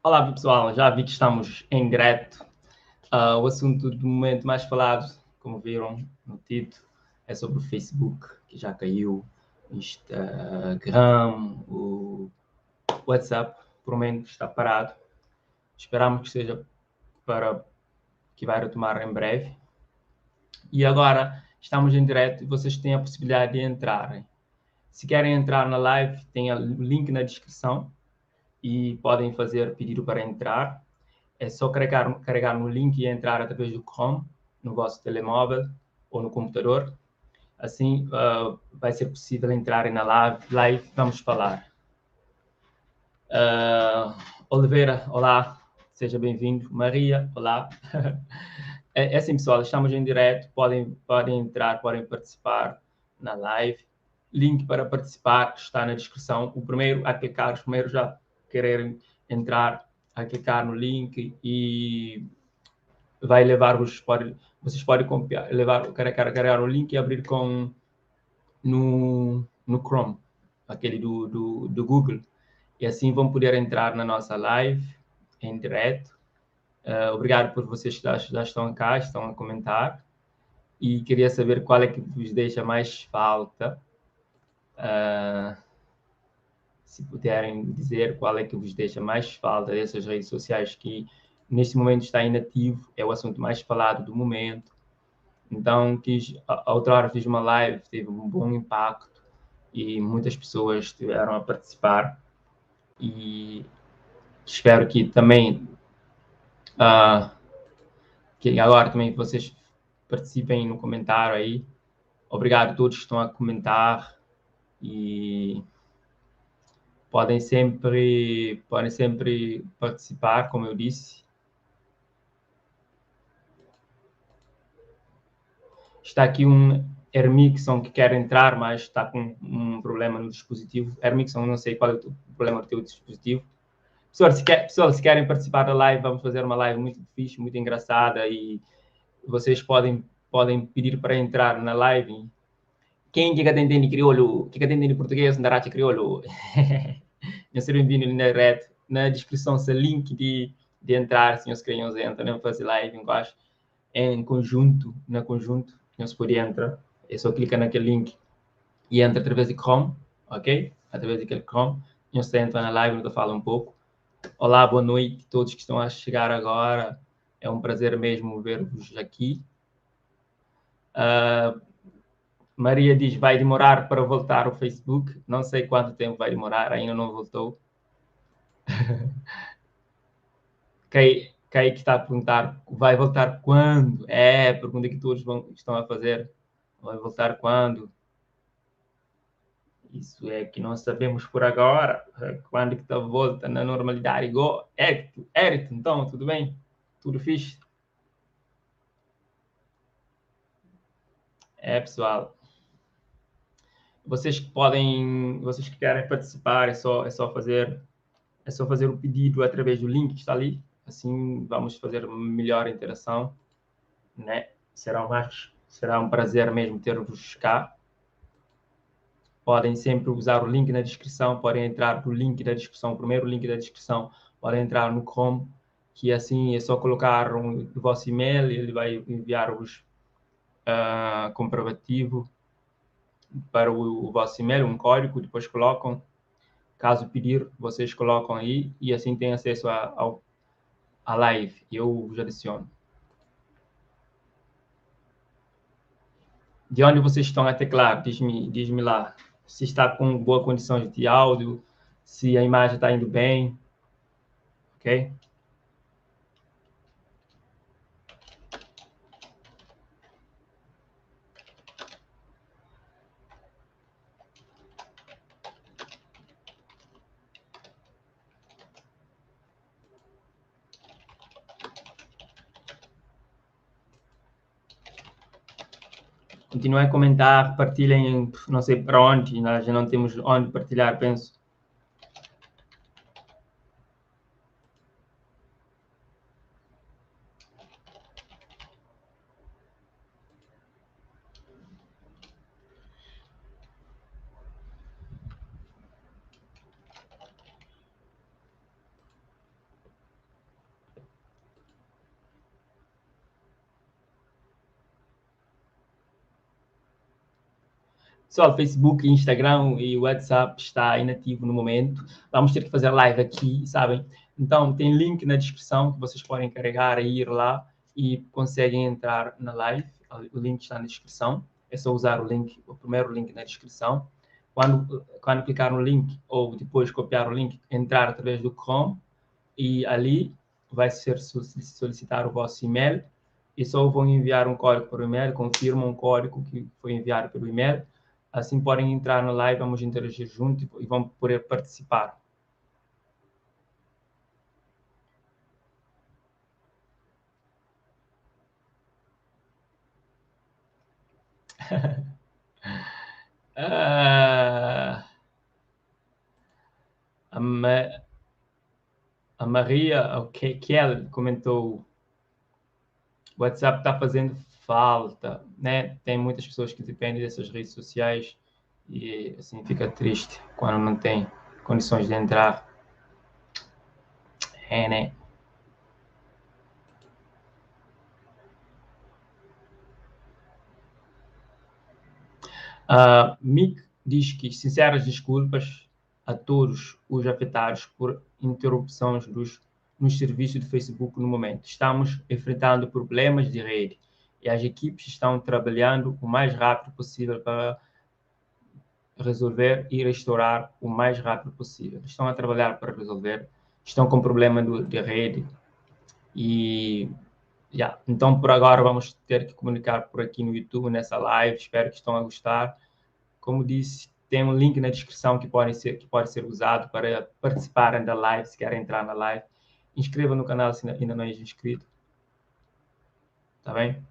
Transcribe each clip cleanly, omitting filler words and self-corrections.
Olá pessoal, já vi que estamos em direto. O assunto do momento mais falado, como viram no título, é sobre o Facebook, que já caiu, Instagram, o WhatsApp, por momento está parado. Esperamos que seja para que vai retomar em breve. E agora estamos em direto e vocês têm a possibilidade de entrarem. Se querem entrar na live, tem o link na descrição e podem fazer pedido para entrar. É só carregar no link e entrar através do Chrome, no vosso telemóvel ou no computador. Assim, vai ser possível entrar na live. Vamos falar. Oliveira, olá, seja bem-vindo. Maria, olá. É assim, pessoal, estamos em direto, podem entrar, podem participar na live. Link para participar está na descrição. O primeiro a clicar, os primeiros a quererem entrar, a clicar no link e vai levar-vos, pode, vocês podem copiar, levar, carregar, carregar o link e abrir com, no, no Chrome, aquele do Google. E assim vão poder entrar na nossa live em direto. Obrigado por vocês que já estão cá, estão a comentar. E queria saber qual é que vos deixa mais falta. Se puderem dizer qual é que vos deixa mais falta dessas redes sociais que neste momento está inativo, é o assunto mais falado do momento. Então, a outra hora fiz uma live, teve um bom impacto e muitas pessoas estiveram a participar. E espero que também, que agora também vocês participem no comentário aí. Obrigado a todos que estão a comentar e podem sempre participar, como eu disse. Está aqui um Ermixon que quer entrar, mas está com um problema no dispositivo. Ermixon, não sei qual é o problema do teu dispositivo. Pessoal, se querem participar da live, vamos fazer uma live muito fixe, muito engraçada e vocês podem pedir para entrar na live. Quem que entende crioulo, que entende português, andará de crioulo. Eu seja bem-vindo na rede. Na descrição, se link de entrar, se os querem entrar, né, fazer live, eu acho, em conjunto, na conjunto, não se pode entrar. É só clicar naquele link e entra através de Chrome, ok? Através daquele Chrome. E você entra na live, eu falo um pouco. Olá, boa noite a todos que estão a chegar agora. É um prazer mesmo ver-vos aqui. Maria diz, vai demorar para voltar ao Facebook. Não sei quanto tempo vai demorar, ainda não voltou. Kaique está a perguntar, vai voltar quando? É, a pergunta que todos estão a fazer. Vai voltar quando? Isso é que não sabemos por agora. Quando que tá volta na normalidade? Igual Eric, então, tudo bem? Tudo fixe? É, pessoal. Vocês que podem, vocês que querem participar, é só fazer o pedido através do link que está ali. Assim vamos fazer melhor interação, né? Será um prazer mesmo ter-vos cá. Podem sempre usar o link na descrição, podem entrar no link da descrição, o primeiro link da descrição, podem entrar no Chrome, que assim é só colocar o vosso e-mail e ele vai enviar-vos comprovativo para o vosso e-mail, um código, depois colocam, caso pedir, vocês colocam aí e assim têm acesso à live, eu vos adiciono. De onde vocês estão a teclar? Diz-me lá se está com boa condição de áudio, se a imagem está indo bem, ok? Continuem a comentar, partilhem, não sei para onde, nós já não temos onde partilhar, penso. Pessoal, Facebook, Instagram e WhatsApp está inativo no momento. Vamos ter que fazer live aqui, sabem? Então, tem link na descrição que vocês podem carregar e ir lá e conseguem entrar na live. O link está na descrição. É só usar o link, o primeiro link na descrição. Quando, quando clicar no link ou depois copiar o link, entrar através do Chrome e ali vai ser solicitar o vosso e-mail e só vão enviar um código por e-mail, confirmam o código que foi enviado pelo e-mail. Assim podem entrar na live, vamos interagir junto e vão poder participar. Ah, a, Ma a Maria, ok, Kelly comentou, o WhatsApp está fazendo falta, né? Tem muitas pessoas que dependem dessas redes sociais e assim fica triste quando não tem condições de entrar. É, né? Mick diz que sinceras desculpas a todos os afetados por interrupções dos, nos serviços do Facebook no momento. Estamos enfrentando problemas de rede e as equipes estão trabalhando o mais rápido possível para resolver e restaurar o mais rápido possível. Estão a trabalhar para resolver, estão com problema do, de rede e yeah. Então por agora vamos ter que comunicar por aqui no YouTube nessa live. Espero que estão a gostar. Como disse, tem um link na descrição que pode ser que pode ser usado para participarem da live, se querem entrar na live. Inscreva no canal se ainda não é inscrito. Tá bem?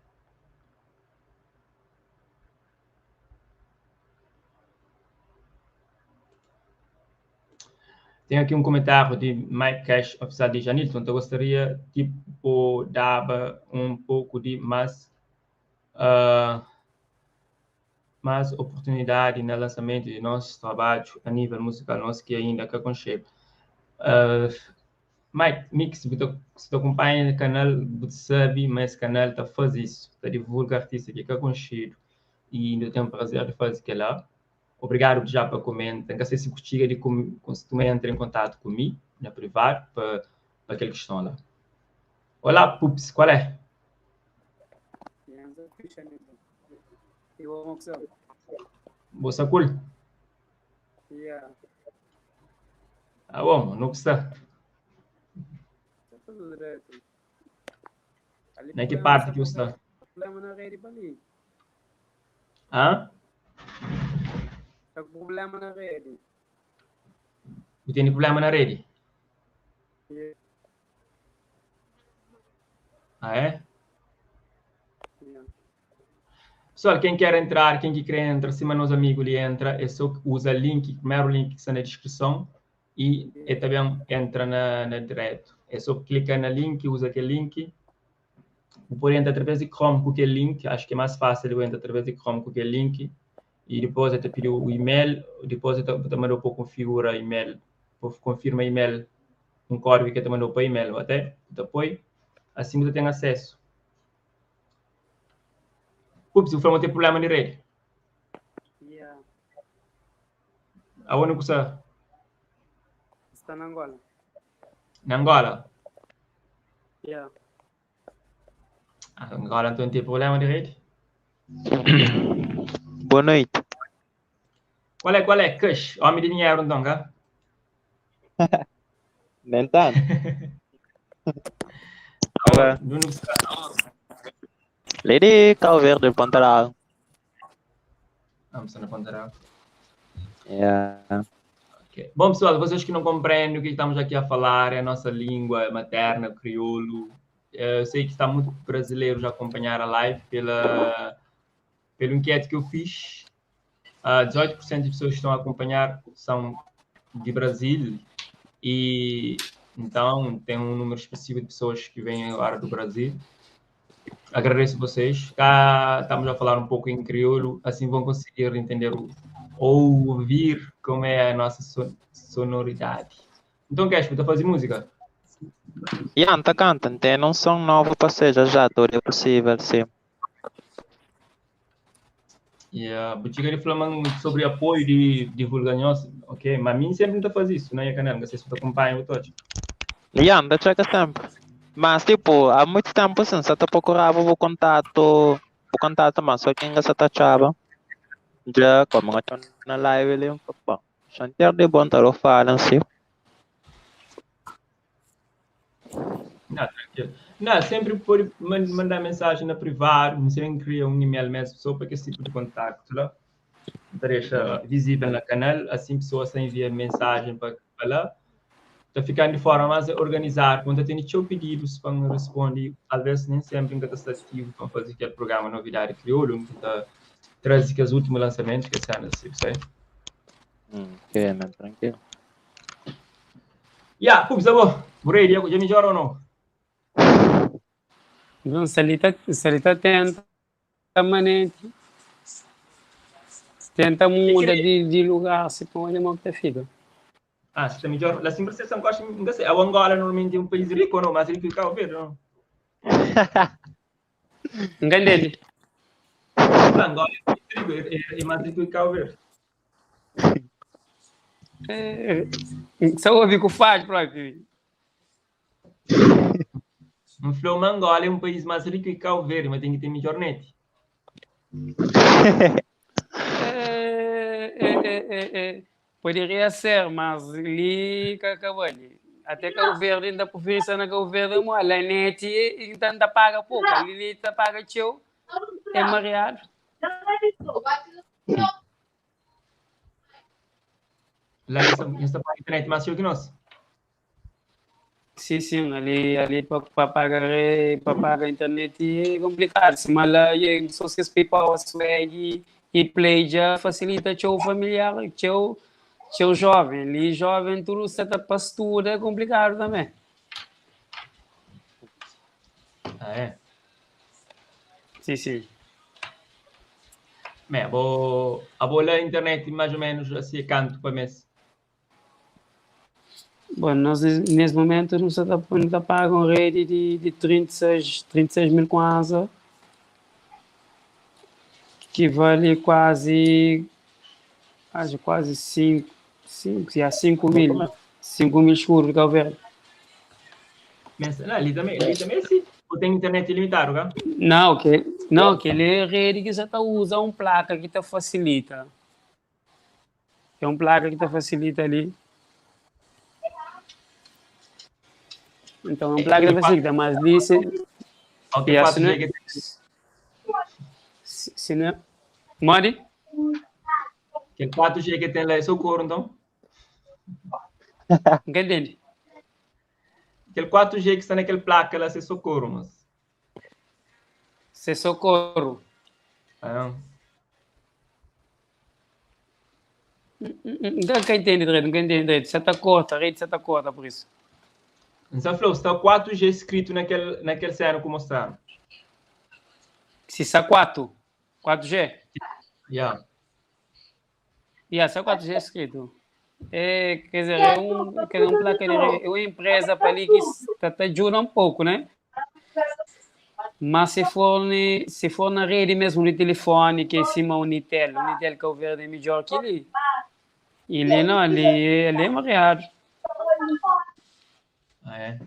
Tem aqui um comentário de Mike Cash, oficial de Janilton. Então, eu gostaria, tipo, dava um pouco de mais, uh, mais oportunidade no lançamento de nossos trabalhos a nível musical, nosso que ainda que aconchego. Uh, Mike, Mix, se tu acompanha o canal, você sabe, mas esse canal está fazendo isso, está divulga artista que é conhecido e ainda tem o prazer de fazer aquilo lá. Obrigado já para comentar. Não sei se contigo de se tu entra em contato comigo na privado para para aquela questão lá. Olá, Pups, qual é? Boa cool. Yeah. Ah, bom, não precisa. Tá tudo direito. Ali Na que problema parte só que você está? Problema na rede para ali. Hã? Tá com problema na rede. Você tem problema na rede? Yeah. Ah, é? Yeah. Pessoal, quem quer entrar, quem que quer entrar, se meus amigos ele entra, é só usa link, primeiro link que está na descrição e, e também entra na, na direto. É só clicar na link, usa aquele link. Pode entrar através de Chrome com aquele link, acho que é mais fácil eu entrar através de Chrome com aquele link. E depois eu te pedir o e-mail, depois eu te, te mando para configura e-mail, confirma e-mail, um código que eu te mandou para e-mail até, depois, assim você tem acesso. Ups, o Flamengo tem problema de rede. Yeah. Aonde você está? Está na Angola. Na Angola? Yeah. Ah, Angola então tem problema de rede? Boa noite. Qual é, qual é? Kush, homem de dinheiro então, cá? Nem tanto. Olá. Lady Cabo Verde, Pontaral. Vamos na Pontaral. Yeah. Okay. Bom, pessoal, vocês que não compreendem o que estamos aqui a falar, é a nossa língua materna, crioulo. Eu sei que está muito brasileiro já acompanhar a live pela, pelo enquete que eu fiz. Uh, 18% de pessoas que estão a acompanhar são de Brasil e então tem um número específico de pessoas que vêm agora do Brasil. Agradeço vocês. Cá estamos a falar um pouco em crioulo, assim vão conseguir entender o, ou ouvir como é a nossa sonoridade. Então, Cash, você fazer música? Yeah, tá cantando. Tem um som novo para ser já já, tudo é possível, sim. Yeah, bu txiga di fla ma sobri apoio di divulga nhos, ok, ma mi sempre n ta faze isso na nha canal, n ka sei si bu ta acompanha bu ta odja. Yeah, n ta txeka sempre. Mas tipo, há muito tempo assim, n sa ta procuraba bu contato, bu contato mas só ki n ka sa ta atxaba. Dja como n atxa na live li, n fla, bom, xa n ter di bo n ta lo fala si. Não, tranquilo. Não, sempre pode mandar mensagem na privado, não sei nem cria um e-mail mesmo só para esse tipo de contacto lá. Deixa visível na canal, assim pessoas se envia mensagem para lá. Tá ficando de forma mais organizada, quando tem teu pedidos para responder, talvez nem sempre ainda está ativo para fazer aquele programa Novidade Crioulo, que tá traz que os últimos lançamentos que são assim, sei. Ok, man, tranquilo. Yeah, Pubs, abo, ready, já melhor ou não? Não, se ele tá, se ele tá tenta manente, tenta muda de lugar, se põe onde que fica. Ah, se tá melhor, lá sempre vocês são quase, não sei, a Angola normalmente é um país rico, não, mais rico que Cabo Verde, não? Entende? A Angola é um país rico, é mais rico que Cabo Verde. É, só ouvi que faz, próprio. Um falou, Angola é um país mais rico que Cabo Verde, mas tem que ter melhor net. Poderia ser, mas ali acabou ali. Até Cabo Verde ainda prefere ser na Cabo Verde, mas a net ainda paga pouco. Ali ainda paga teu, é mareado. Lá está paga internet mais que nós. Sim, sim, ali para pagar a internet é complicado. Se mas lá, só se PayPal, Swag e Play já facilita teu familiar, teu jovem. Ali jovem, tudo você tá para tudo, é complicado também. Ah, é? Sim, sim. Bem, a boa internet mais ou menos assim canto para mês. Bom, nós nesse momento não está paga uma rede de 36 mil kwanza, que vale quase, acho quase 5 mil escuros de Cabo Verde. Mas, não, ali também sim. Ou tem internet ilimitada, não? Não, que ele é rede que já tá usa um placa que tá facilita. É um placa que tá facilita ali. Então, é um placa que facilita, mas ali se... Ok, se não... Mori? Que 4G que tem lá é socorro, então? Entende? Aquele 4G que está naquele placa lá, é socorro, mas... Se socorro. Ah. Nunca entende direito, nunca entende direito. Você está corta, a rede você está corta, por isso. Então, falou, está 4G escrito naquele cena que mostraram. Se está 4? 4G? Yeah. Yeah, está 4G escrito. É, quer dizer, é um placa de, é uma empresa para ali que te ajuda um pouco, né? Mas se for na rede mesmo de telefone, que é em cima Unitel que é o verde é melhor que ali. Ele não, ali é mareado. Ah, é?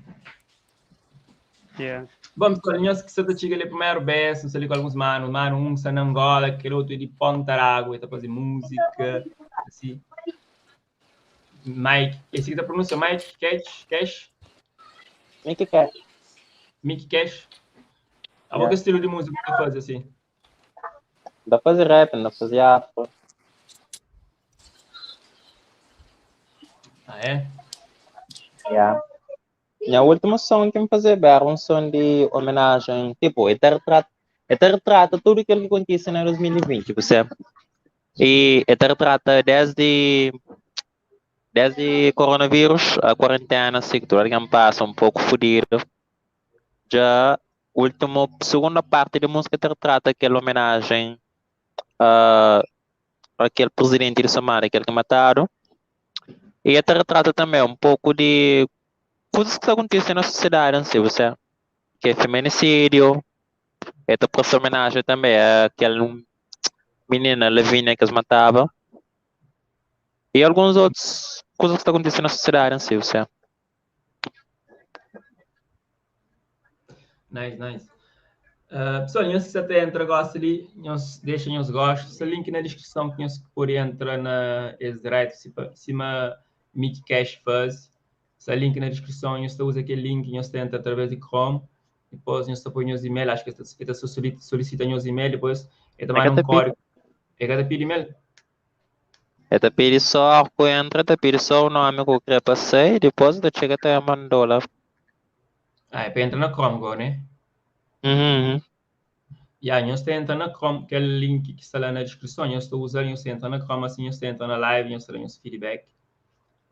Yeah. Bom, pessoal, nós que você chega ali primeiro vez, ali com alguns manos, mano, um está na Angola, aquele outro é de Ponta Água, está fazendo música, assim. Mike, esse aqui tá pronunciando Mike Cash? Mickey Cash. Mickey Cash. Ah, qual que estilo de música que faz assim? Dá pra fazer rap, dá pra fazer afro. Ah, é? Yeah. Minha última som que me fazer era um som de homenagem, tipo, ele retrata tudo aquilo que aconteceu em 2020, você. E ele retrata desde coronavírus, a quarentena, assim, que tudo alguém passa um pouco fodido. Já última, segunda parte da música te retrata aquela homenagem àquele presidente de Somália, aquele que mataram. E até retrata também um pouco de coisas que acontecem na sociedade em si, você. Que é feminicídio. Esta próxima homenagem também é aquele menina Lavínia que eles matava e alguns outros coisas que está acontecendo na sociedade em si, você. Nice, nice. Pessoal, nhos se até entra gosta ali, nhos deixa nhos gostos, se link na descrição que nhos pode entrar na esse direto, se cima Mickey Cash faz, se link na descrição, nhos usa aquele link, nhos entra através de Chrome, depois nhos põe nhos e-mail, acho que ele solicita nhos e-mail, depois ele manda um código. É cada pedir e-mail? É te pedir só que entra, te pedir só o nome que eu queria passar e depois te chega até mandou lá. Ah, é para entrar na Chrome agora, né? Uhum. Yeah, nós entra na Chrome, aquele link que está lá na descrição, nós está usando, nós entra na Chrome, assim, nós entra na live, nós dá nosso feedback.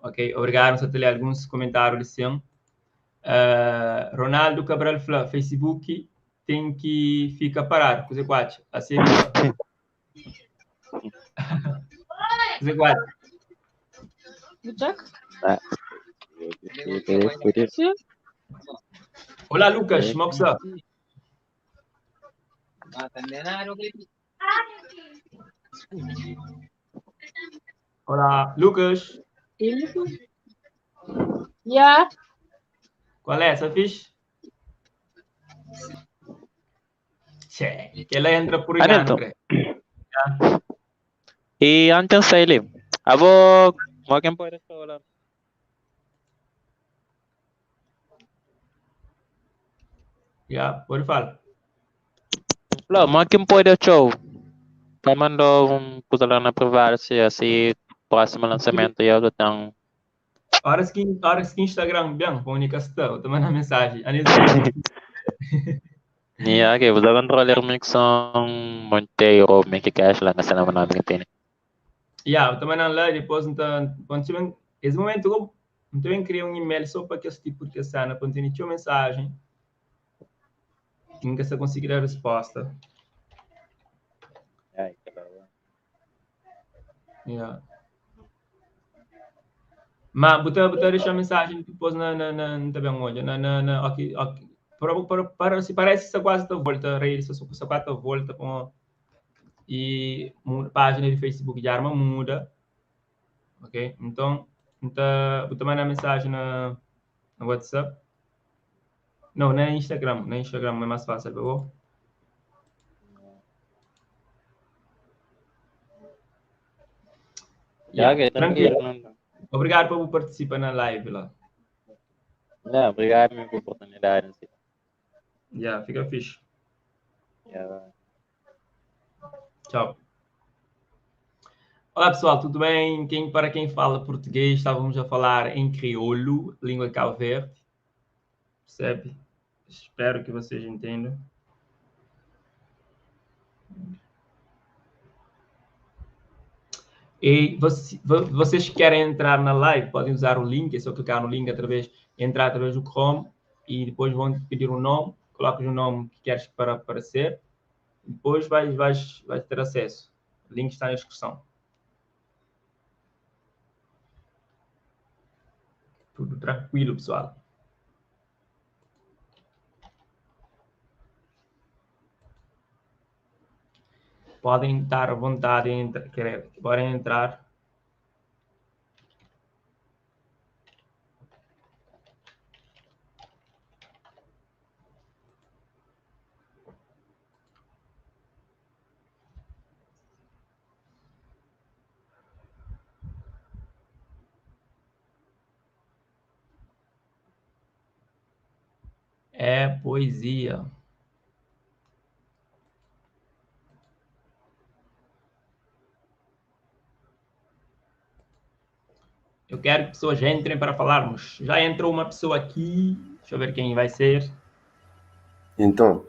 Ok, obrigado, nós ler alguns comentários assim. Ronaldo Cabral fala, Facebook tem que ficar parado, coisa quatro, assim. Coisa quatro. Olá, Lucas, como está? Olá, Lucas. Yeah. Qual é essa, fixe? Tchê, que ela entra por engano, creio. Yeah. E antes sair, avô, quem pode falar? Yeah, pode falar. Não, mas quem pode show? Tá mandou um coisa lá na privada, se assim, próximo lançamento e eu tenho. Horas que Instagram bem, com única está, eu tô mandando mensagem. Yeah, ok, vou controlar Mixon Monteiro, Mickey Cash lá na cena nome que tem. Yeah, eu tô mandando lá depois então, quando esse momento eu também criei um e-mail só para que esse tipo de cena, quando tem uma mensagem, nunca se conseguir a resposta. Yeah. Mas botar deixar mensagem depois na na na também onde na na na ok ok para se parece essa quase da volta rede só essa quase volta com e página de Facebook de arma muda, ok? Então botar mandar mensagem na WhatsApp, não, na Instagram é mais fácil, tá? Yeah, tranquilo. Obrigado por participar na live lá. Não, obrigado pela oportunidade. Yeah, fica fixe. Yeah. Tchau. Olá pessoal, tudo bem? Para quem fala português, estávamos a falar em crioulo, língua de Cabo Verde. Percebe? Espero que vocês entendam. E vocês que querem entrar na live, podem usar o link, é só clicar no link, entrar através do Chrome e depois vão te pedir um nome, colocas o nome que queres para aparecer, depois vais ter acesso. O link está na descrição. Tudo tranquilo, pessoal. Podem estar à vontade, podem entrar. É poesia. Eu quero que pessoas entrem para falarmos. Já entrou uma pessoa aqui. Deixa eu ver quem vai ser. Então.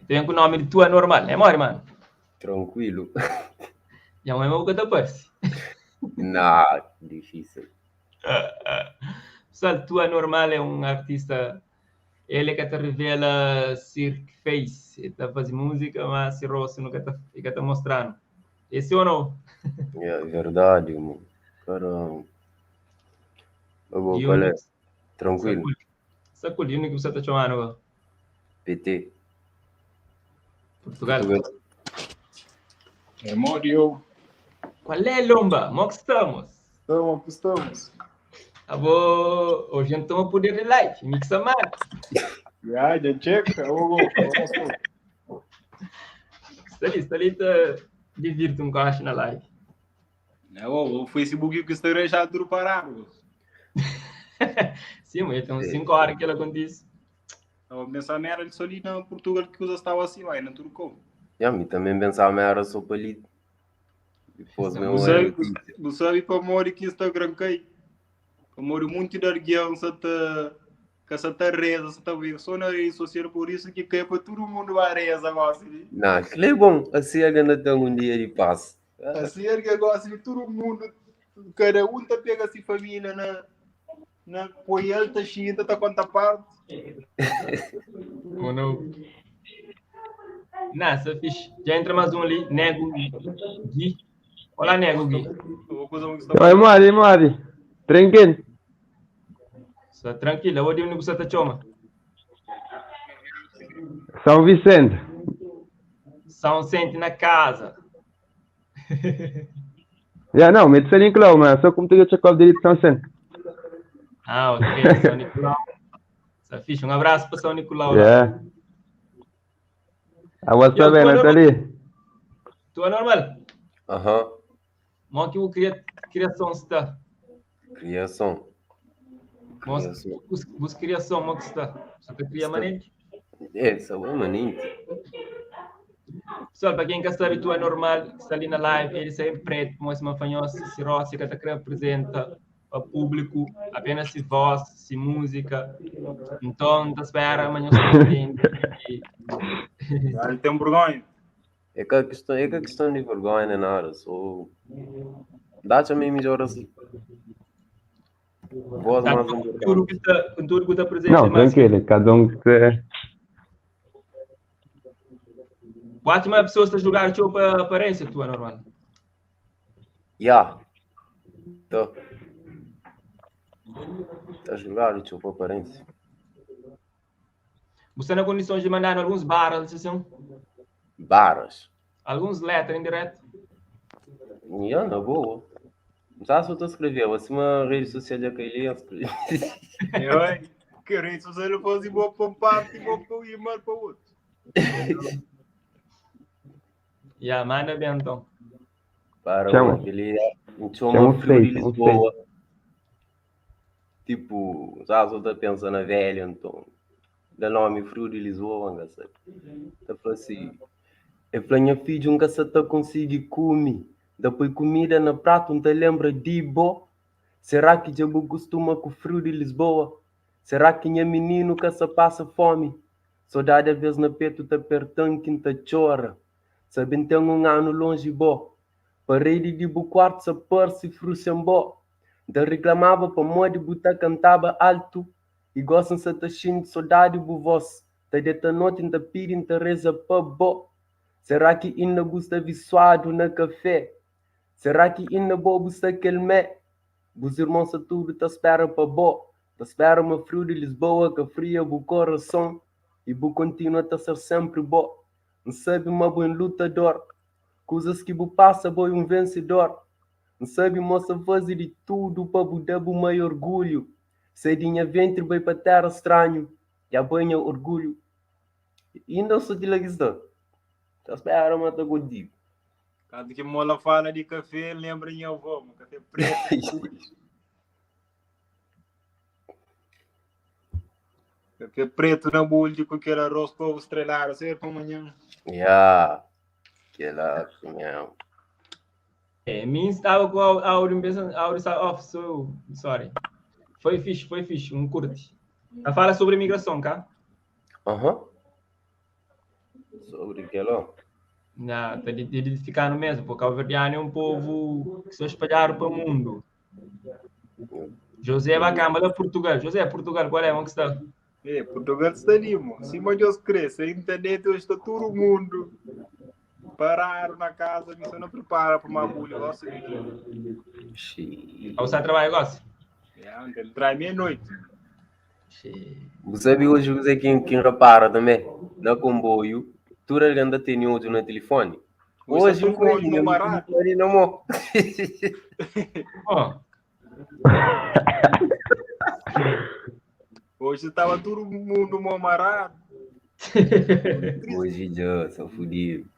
Tem o nome de tua normal, né, mano? Mano? Tranquilo. Já não é o que te aparece. Não, difícil. Pessoal, tua normal é um artista. Ele é que te revela Cirque Face. Ele tá fazendo música, mas se rosto nunca tá, fica te mostrando. Esse ou não? É verdade, mano. Caramba. Bom, qual é? Tranquilo. Saculinho que você está chamando? PT. Portugal. É modi eu. Qual é, Lomba? Como que estamos? Estamos, que estamos. Abo, hoje então poder de live, mixa mais. Já, já checa. Está ali, está ali, tá divirto um cacho na live. Não, o Facebook e o Instagram já tudo parado. Sim, mas tem 5 horas que ela acontece. Eu pensava era só ali na Portugal que usa estava assim, vai, na Turcom. Ya, mi também pensava era só para ali. Depois meu Não sabe para morrer que Instagram cai. Para morrer muito de alguém, só tá que essa tá reza, só tá vivo só na rede social, por isso que cai para todo mundo vai reza agora. Não, aquilo é bom. Assim alguém tem um dia de paz. Assim alguém gosta de todo mundo, cada um tá pega assim família na na poiel tá xinta tá conta parte. Ou não? Não, só fixe. Já entra mais um ali, Nego Gui. Olá, Nego Gui. Oi, Mari, Mari. Tranquilo? Só tranquilo, eu odeio o que chama. São Vicente. São Vicente na casa. Já, não, me disse Nicolau, mas só como tu já checou direito São Vicente. Ah, ok, São Nicolau. Só fixe. Um abraço para São Nicolau. Yeah. A você bem, Nathalie? Tu é normal? Aham. Mó que o criação está. Criação. Bus criação, mó que está. Só que cria manente? É, só é manente. Pessoal, para quem quer sabe, tu é normal, está ali na live, ele sempre preto, como esse manfanhoso, se rossi, que te apresenta para público, apenas se voz, se música. Então, tá espera, amanhã você entende. Ele tem vergonha. É que a questão, é que a questão de vergonha não é nada, só dá também melhor assim. Voz Tá, mais com importante. tudo que está, com tudo que está presente. Não, mas- tranquilo, cada um que. Quatro mais pessoas estão julgando a tua aparência, tu é normal. Ya. Tô. Tá julgado, tio, por aparência. Você na condições de mandar alguns barras, assim, Barras. alguns letras em direto. Ya, na boa. Já só tô escrevendo, assim uma rede social de aquele eu escrevi. Eu, que rede social eu faço boa para um parte, boa para um e mal para o outro. Ya, manda bem então. Para Chama. aquele Chama chama o frio de Face, o Lisboa. Tipo, já só tá pensando na velha, então. Da nome frio de Lisboa, anga sabe? Tá falando assim, eu falei, minha filha, nunca se tá consegue comer. Depois comida na prato, não te lembra de bo? Será que já costuma com o frio de Lisboa? Será que minha menino que se passa fome? Saudade às vezes na peito tá apertando que tá chora. Sabem tem um ano longe bo. Parede de bu quarto se parse frio sem bo. Da reclamava pa modi buta cantava alto. E gostam se tá cheio de saudade bu voz. Tá deta noite tá pedindo tá reza pa bo. Será que ainda gosta visuado na café? Será que ainda bobo está aquele mé? Bus irmãos sa tudo tá espera pa bo. Tá espera uma frio de Lisboa que fria bu coração. E bu continua tá ser sempre bo. Não sabe uma bom lutador. Coisas que bu passa boi um vencedor. Não sabe moça fazer de tudo pa bu dar bu maior orgulho. Cedinha ventre vai pa terra estranho. Já banha orgulho. E ainda sou de lá que está. Tá espera mata contigo. Quando que mola fala de café, lembra minha avó, mano, café preto. Café preto na bolha com aquele arroz com ovo estrelado, sempre para amanhã. Ya, que lá, mesmo. É, mim estava com o áudio, pensando, áudio está off, so, sorry. Foi fixe, um curte. Ela fala sobre imigração, cá? Aham. Sobre que lá? Não, tá identificando mesmo, porque o cabo-verdiano é um povo que se espalharam para o mundo. José Bacamba da Portugal. José, Portugal, qual é? Onde está? É, Portugal está ali, mano. Acima de Deus cresce, a internet hoje está todo mundo. Pararam na casa, a missão não prepara para uma bolha. Gosto de Xiii. Você trabalha agora? É, entrar meia-noite. Você sabe hoje você quem repara também? Na comboio, tudo alguém ainda tem áudio no telefone. Hoje Hoje um tá com coelho, o amarrado. ali na mão. Ó, Hoje estava todo mundo mó amarrado. Hoje já, sou fodido.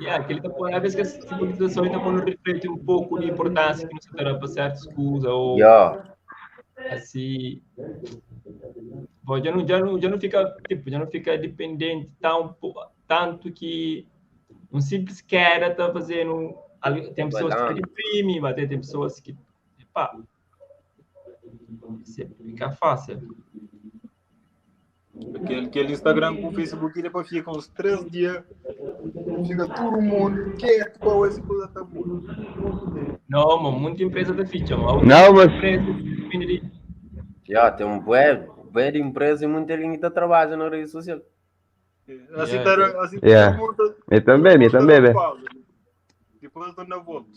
yeah, que ele tá pondo, às vezes que essa simbolização ele tá pondo reflete um pouco de importância que não se dará para certas coisas ou Yeah. assim. Bom, já não fica, tipo, já não fica dependente tão, tanto que um simples queda tá fazendo. Tem pessoas que Vai lá. deprimem, mas tem pessoas que. Pá, fica fácil. Aquele Instagram com o Facebook, ele é para ficar uns 3 dias. Fica todo mundo quieto com esse coisa tá bom. Não, mano, muita empresa da ficha, mano. Não, mas Empresa depende de- Yeah, tem um bué, bué de empresa e muita gente que trabalha na rede social. Assim, Yeah. tá, assim Yeah. todo mundo. eu também, eu também, velho. velho. Depois eu tô na volta.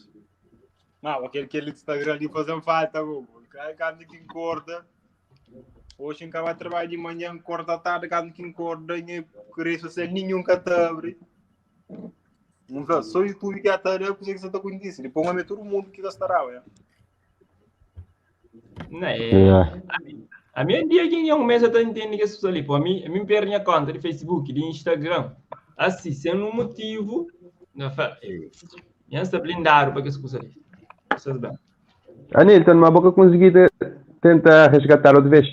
Não, aquele Instagram ali fazendo falta, pô. Cada que corta. Hoje em vai trabalhar de manhã, corta à tarde, cada que corta, nem rede social nenhum que tá abre. Não sei, só YouTube que tá eu sei que você tá com isso. Depois vai todo mundo que gastará, ué. Não, é, Yeah. A minha dia que em um mês eu tô entendendo que as pessoas ali, pô, a mim perde minha conta de Facebook, de Instagram. Assim, sem um motivo, não fa, eu está blindado para que as coisas ali. Vocês bem. Anilton, mas boca consegui tentar resgatar outra vez.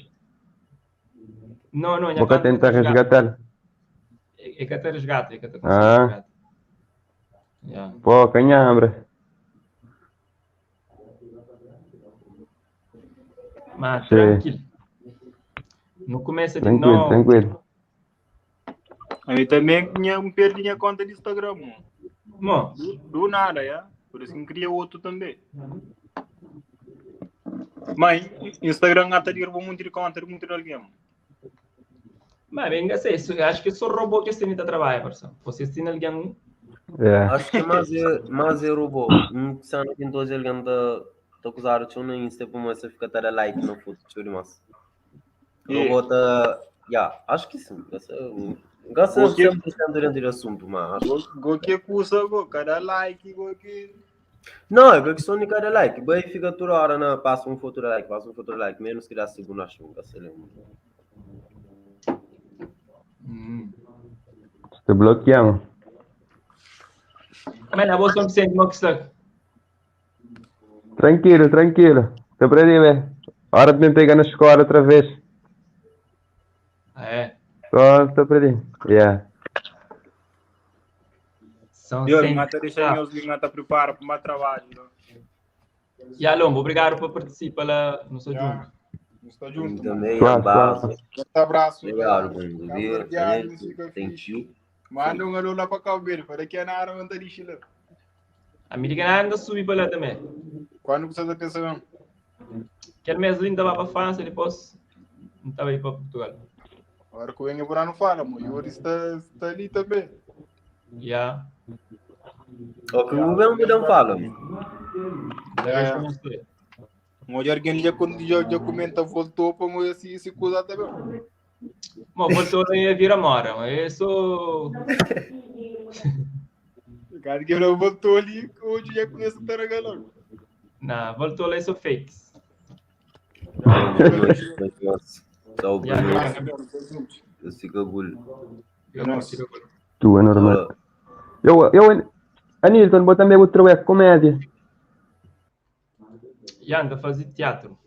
Não, não, minha Boca conta tentar resgata. resgatar. É que até resgata, é que até Ah. resgata. Yeah. Pô, canhambra. Mas Sim. tranquilo. Não começa de Tranquilo, novo. tranquilo. A mim também tinha, perdi minha conta de Instagram, mano. Bom, Do nada, é? Por isso que cria outro também. Mas Instagram até de muito de conta de muito de alguém. mano. mas bem, sei, isso, acho que só robô que você nem trabalha, parceiro. Você tem alguém Yeah. Acho que mais é robô. Um que que então alguém tá tá acusado de no Insta para você ficar tá like na foto, tio demais. Robô tá, yeah, acho que sim. Gosto O quê? 100% dentro do assunto, mas acho. Go que custa, go, cada like, go que. Não, é que só nem cada like. Vai fica toda hora na passa um foto like, passa um foto like, menos que dá segunda acho, não sei lá. Te bloqueamos. Mas na bolsa não sente como que está. Tranquilo, tranquilo. Tô por aí, velho. Hora de me pegar na escola outra vez. Ah, é. Tô por aí. Yeah. São Eu, cem- mata deixa meus mata prepara para o meu trabalho. né? E Alombo, obrigado por participar lá no seu Já. junto. Está junto. mano. Também, Claro, abraço. claro. Um abraço. Obrigado, bom dia. Obrigado, fica Thank fixe. you. Manda um alô lá para Cabo Verde, para que a Nara manda lixo lá. A Americana ainda subi para lá também. Quando você está pensando? Aquele mês lindo estava para a França, depois não estava aí para Portugal. Agora que o Enga por lá não fala, mano. O Yuri está ali também. Yeah. O que o governo não fala. É. Hoje alguém já, já comenta, voltou para eu assim, se coisa também. Bom, voltou e ia virar mora. Mas eu sou. O cara que não voltou ali, hoje já começa a taragalão. Não, voltou lá e sou fakes. Só o Yeah. Eu sigo a gol. Eu consigo. Tu é normal. Eu, Anilton, vou também outro é comédia. E anda a fazer teatro.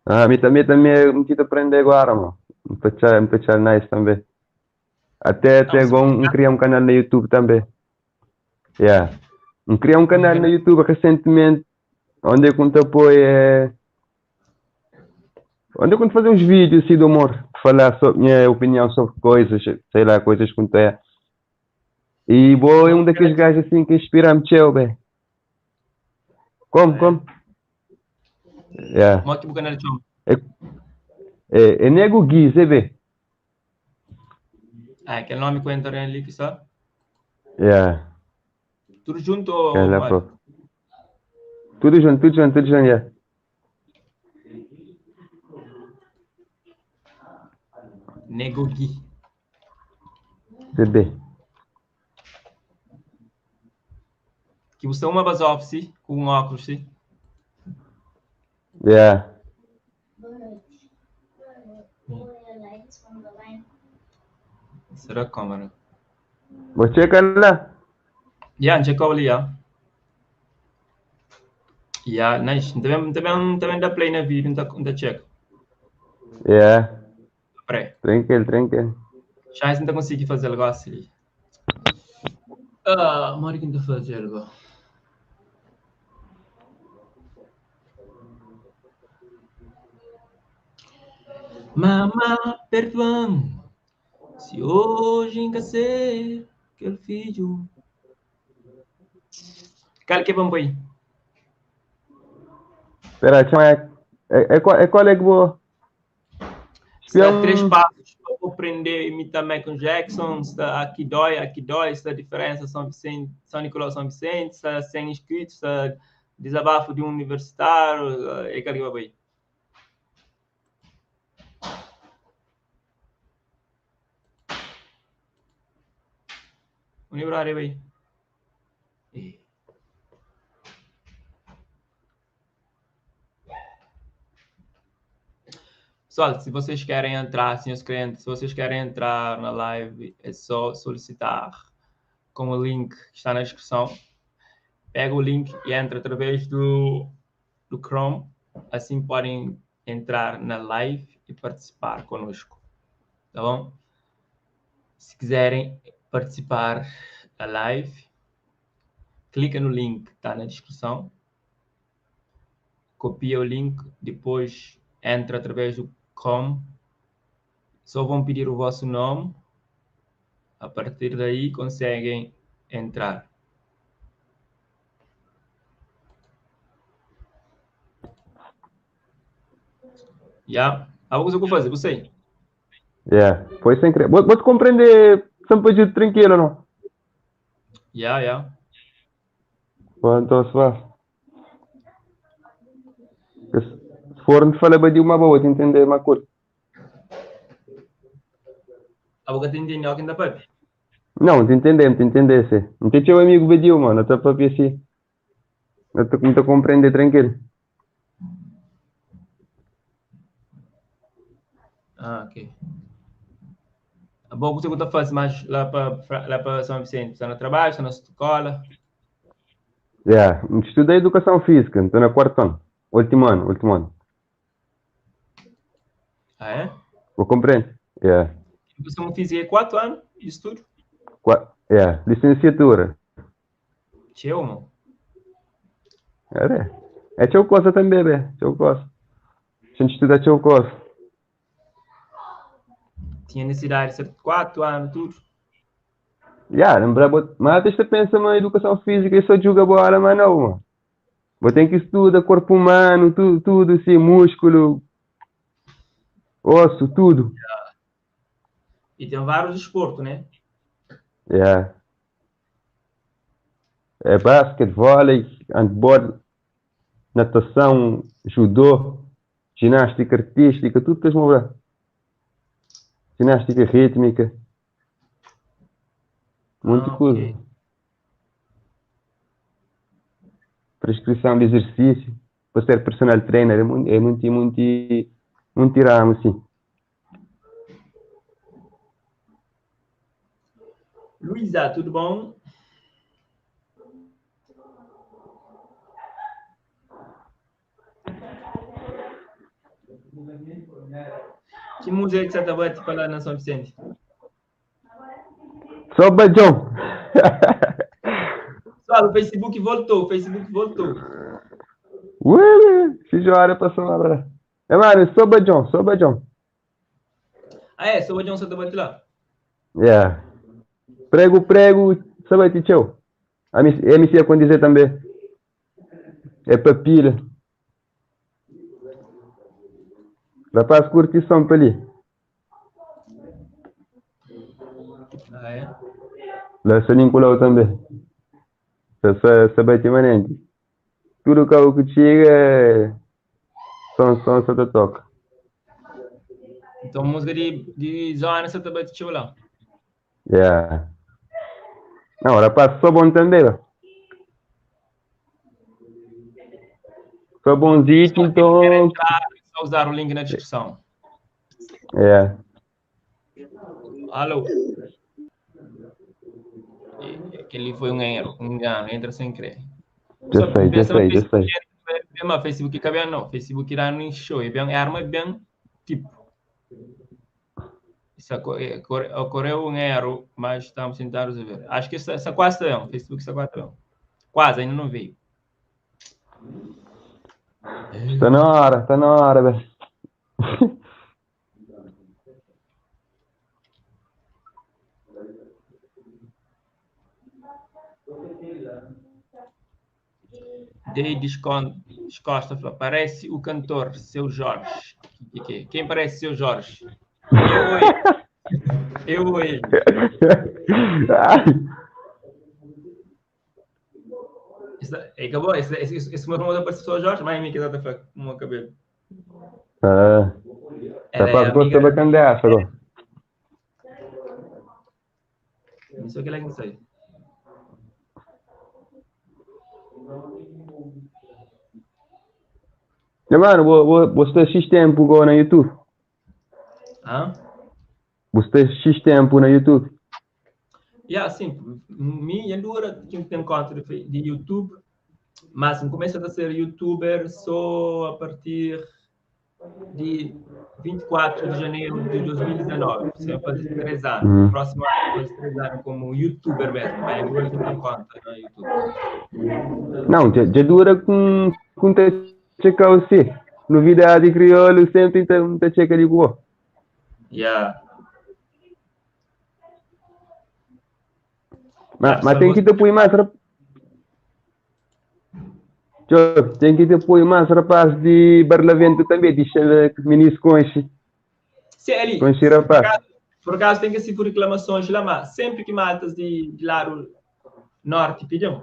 Ah, mim também me quito aprender agora, mano. Me pachar nice também. Até agora um criar um canal no YouTube também. Yeah. Um criar um canal no YouTube recentemente, onde eu conto apoio é... Onde eu conto fazer uns vídeos assim de humor, falar sobre minha opinião sobre coisas, sei lá, coisas que é. E vou é um daqueles gajos assim que inspira-me, tchau, bem. Como? Yeah. Como é que o canal chama? É Nego Gui, você vê? Ah, aquele nome que eu entrei ali que está. Yeah. Tudo junto ou É lá, pô. Tudo junto, yeah. Nego Gui. CB. Que você uma basofse com um óculos, sim? Yeah. Será câmera? Vou checar lá. Yeah, checou ali, yeah. Yeah, nice. Também dá play na vídeo, não tá check. Yeah. Pré. Tranquilo, tranquilo. Já não consegui fazer negócio ali. Ah, mora que não tá fazer agora. Mamá, perdoa-me se hoje engasei aquele filho. Qual que é bom aí? Espera, chama é qual é que vou? Está três passos para aprender a imitar Michael Jackson, está aqui dói, está a diferença São Vicente, São Nicolau São Vicente, está sem inscritos, está desabafo de um universitário, é aquele que vai aí. Universitário aí. Pessoal, se vocês querem entrar, senhores clientes, se vocês querem entrar na live, é só solicitar com o link que está na descrição. Pega o link e entra através do Chrome. Assim podem entrar na live e participar conosco. Tá bom? Se quiserem participar da live, clica no link que está na descrição. Copia o link, depois entra através do Chrome. Só vão pedir o vosso nome. A partir daí conseguem entrar. Já? Algo que eu vou fazer, você? Yeah, foi sem querer. Vou te compreender sempre de tranquilo, não? Yeah. Bom, então se vá. Se for, me fala de uma boa, te entender uma coisa. A boca te entende, alguém da papi? Não, te entender, te entender, sim. Não tem teu amigo pediu, mano, tá papi assim. Eu te, não te compreender tranquilo. Ah, ok. A boa coisa que eu faço mais lá para São Vicente, está no trabalho, está na escola. Yeah, estudei educação física, estou na quarto ano. Último ano. Ah, é? Vou compreender. Yeah. Educação física é 4 anos, isso tudo? Yeah, licenciatura. Tchau, mano. É tchau coisa também, bê. Tchau coisa. A gente estuda tchau coisa. Tinha necessidade de ser 4 anos, tudo. Yeah, lembra, mas até pensa na educação física e só joga bola, mas não, mano. Vou ter que estudar corpo humano, tudo assim, músculo, osso, tudo. Yeah. E tem vários esportes, né? Yeah. É basquete, vôlei, handball, natação, judô, ginástica artística, tudo que as ginástica rítmica. Muita coisa. Okay. Prescrição de exercício, para ser personal trainer, é muito ramo, assim. Luísa, tudo bom? Que música que você estava te falando na São Vicente? Só Bajão. Pessoal, o Facebook voltou, Ué, se hora passou lá pra... É, mano, só Bajão. Ah, é? Só Bajão, você tá batendo lá? Yeah. Prego, sabe, tchau. A MC ia condizer também. É papilha. Rapaz, curtição pra ali. Ah, é? Lá se Nicolau também. Sabe manente. Tudo que eu chega é... Som, só te toca. Então, música de zona, você também te lá. Yeah. Não, rapaz, só bom também, ó. Só bonzito, Quem quer então. entrar, é só usar o link na descrição. É. Alô? Aquele foi um erro, um engano, entra sem querer. Já sei, já sei, já sei. Bem, mas Facebook cabelo não, Facebook irá no show, é bem arma, é bem tipo. Isso ocorreu um erro, mas estamos a tentar resolver. Acho que essa quase está bem, Facebook está quase bem. Quase, ainda não veio. Está na hora, está na hora, velho. Dei Costa falou, parece o cantor, seu Jorge. Quem parece seu Jorge? Eu ou ele? Eu ou ele? Acabou, esse meu irmão parece o seu Jorge, mas é mim que está a falar com o meu cabelo. Ah, Ela é rapaz, gosta amiga- bacana dessa, agora. Não sei o que ela é que não sei. E, mano, você X tempo agora no YouTube? Hã? Você X tempo no YouTube? Yeah, sim, minha dura que tem conta de YouTube, mas começa a ser youtuber só a partir de 24 de janeiro de 2019, você vai fazer 3 anos. Uhum. Próximo ano, fazer 3 anos como youtuber mesmo, mas agora que tem conta no YouTube. Não, já dura com te checa você. Novidade crioulo sempre te checa de boa. Yeah. Mas tem que te pôr mais, rapaz. Tem que te pôr mais, rapaz, de Barlavento também, de ministro Conche. Sim, ali, Conche, rapaz. Por acaso tem que ser por reclamações lá, mas sempre que matas de lá do norte pedem,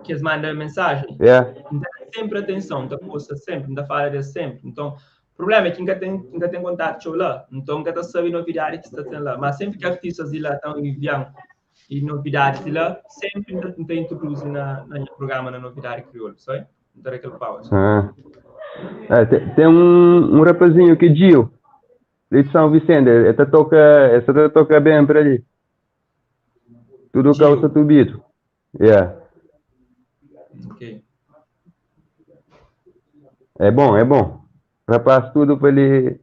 que eles mandam mensagem. Yeah. Então, sempre atenção, da posta sempre, da fala de sempre. Então, o problema é que nunca tem contato lá, então nunca sabe novidade que está tendo lá. Mas sempre que artistas de lá estão enviando e novidades de lá, sempre tem introduz na programa na novidade crioulo, sabe? Então, aquele pau. Ah. É, tem um rapazinho que é Gio, de São Vicente, ele toca bem para ali. Tudo calça tubito. Yeah. Ok. É bom, é bom. Rapaz, tudo para ele.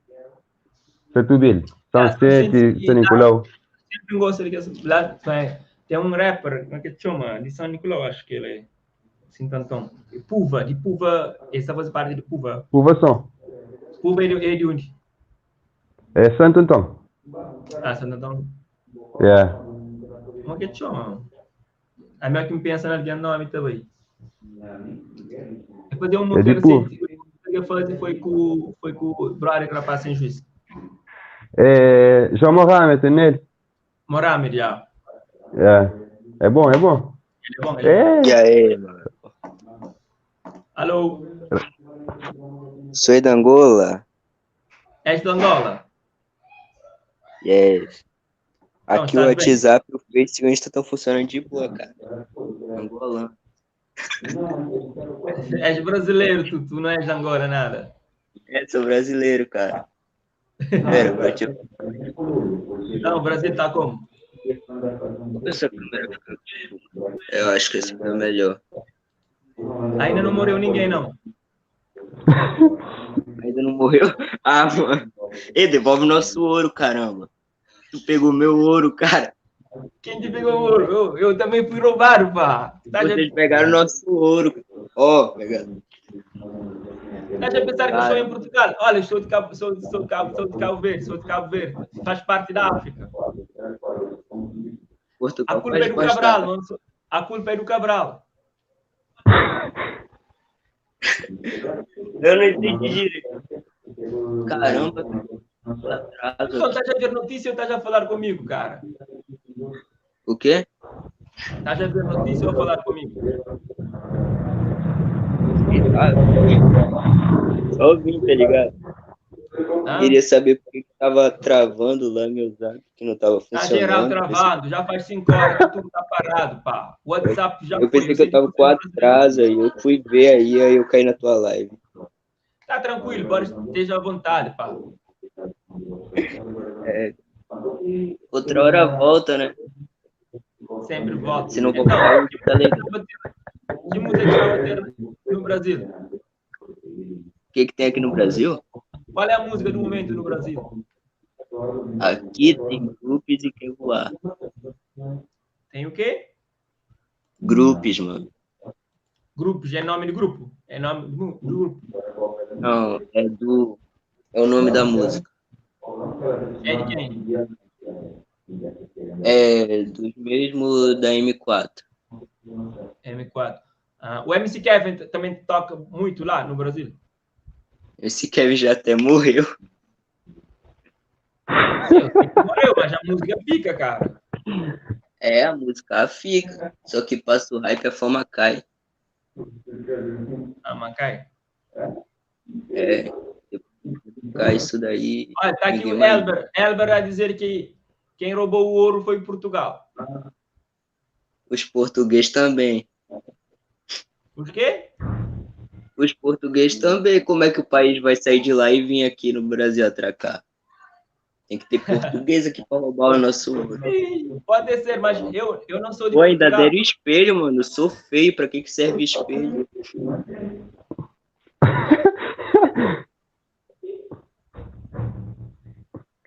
Setúbal, São Vicente, São Nicolau. Sempre gosto de lá tem um rapper, como é que chama? De São Nicolau, acho que ele é. Santo Antão. Puva, de Puva, ele está fazendo parte de Puva. Puva São. Puva é de onde? É Santo Antão. Ah, Santo Antão. Yeah. Como é que chama? A minha que me pensa na nome também. Depois deu um é de Puva. O que eu falei foi com o brother que rapaz sem juízo. É, João Mohamed, nele? Mohamed, já. É. É bom, é bom. Ele é bom, ele é bom. E aí, mano? Alô? Sou de Angola. És de Angola? Yes. Então, Aqui o WhatsApp e o Facebook o Insta estão funcionando de boa, cara. Angolano. És brasileiro, tu não és de Angola, nada. É, sou brasileiro, cara. Pera, vou te... Então, o Brasil tá como? Essa câmera fica... Eu acho que esse é o melhor. Ainda não morreu ninguém, não. Ainda não morreu? Ah, mano. Ei, devolve nosso ouro, caramba. Tu pegou meu ouro, cara. Quem te pegou o ouro? Eu também fui roubado, pá. Tá Vocês já... pegaram nosso ouro. Ó, oh, pegaram. Estás a pensar que eu estou em Portugal? Olha, estou de Cabo, sou de Cabo Verde, sou de Cabo Verde. Faz parte da África. Portugal A culpa é do Cabral, não sou... A culpa é do Cabral. Eu não entendi direito. Caramba. Então, estás a ver notícia ou estás a falar comigo, cara? O quê? Estás a ver notícia ou a falar comigo? Só ouvindo, tá ligado? Ah? Queria saber por que tava travando lá meu zap, que não tava Tá geral funcionando. travando, já faz 5 horas que tudo tá parado, pá. O WhatsApp já Eu foi. pensei que sei eu tava você com é brasileiro. atraso aí, eu fui ver aí, aí eu caí na tua live. Tá tranquilo, bora, esteja à vontade, pá. É, outra hora volta, né? Sempre volta. Se não Então, voltar, eu Telegram. que música que estava tendo no Brasil? O que que tem aqui no Brasil? Qual é a música do momento no Brasil? Aqui tem grupos e quer voar. Tem o quê? Grupos, mano. Grupos, é nome de grupo? É nome do grupo. Não, é do. É o nome da música. É de quem? É dos mesmos da M4. M4. Ah, o MC Kevin também toca muito lá no Brasil. Esse Kevin já até morreu. Sim, eu sei que morreu, mas a música fica, cara. É, a música fica. Só que passa o hype, a fama cai. Ah, Mancai. É, cai isso daí. Olha, tá aqui Ninguém o mais. Elber. Elber a dizer que quem roubou o ouro foi Portugal. Os portugueses também. Por quê? Os portugueses também. Como é que o país vai sair de lá e vir aqui no Brasil atracar? Tem que ter português aqui pra roubar o nosso ouro. Ih, pode ser, mas eu não sou de Pô, ainda Portugal. deram espelho, mano. Eu sou feio. Pra que que serve espelho?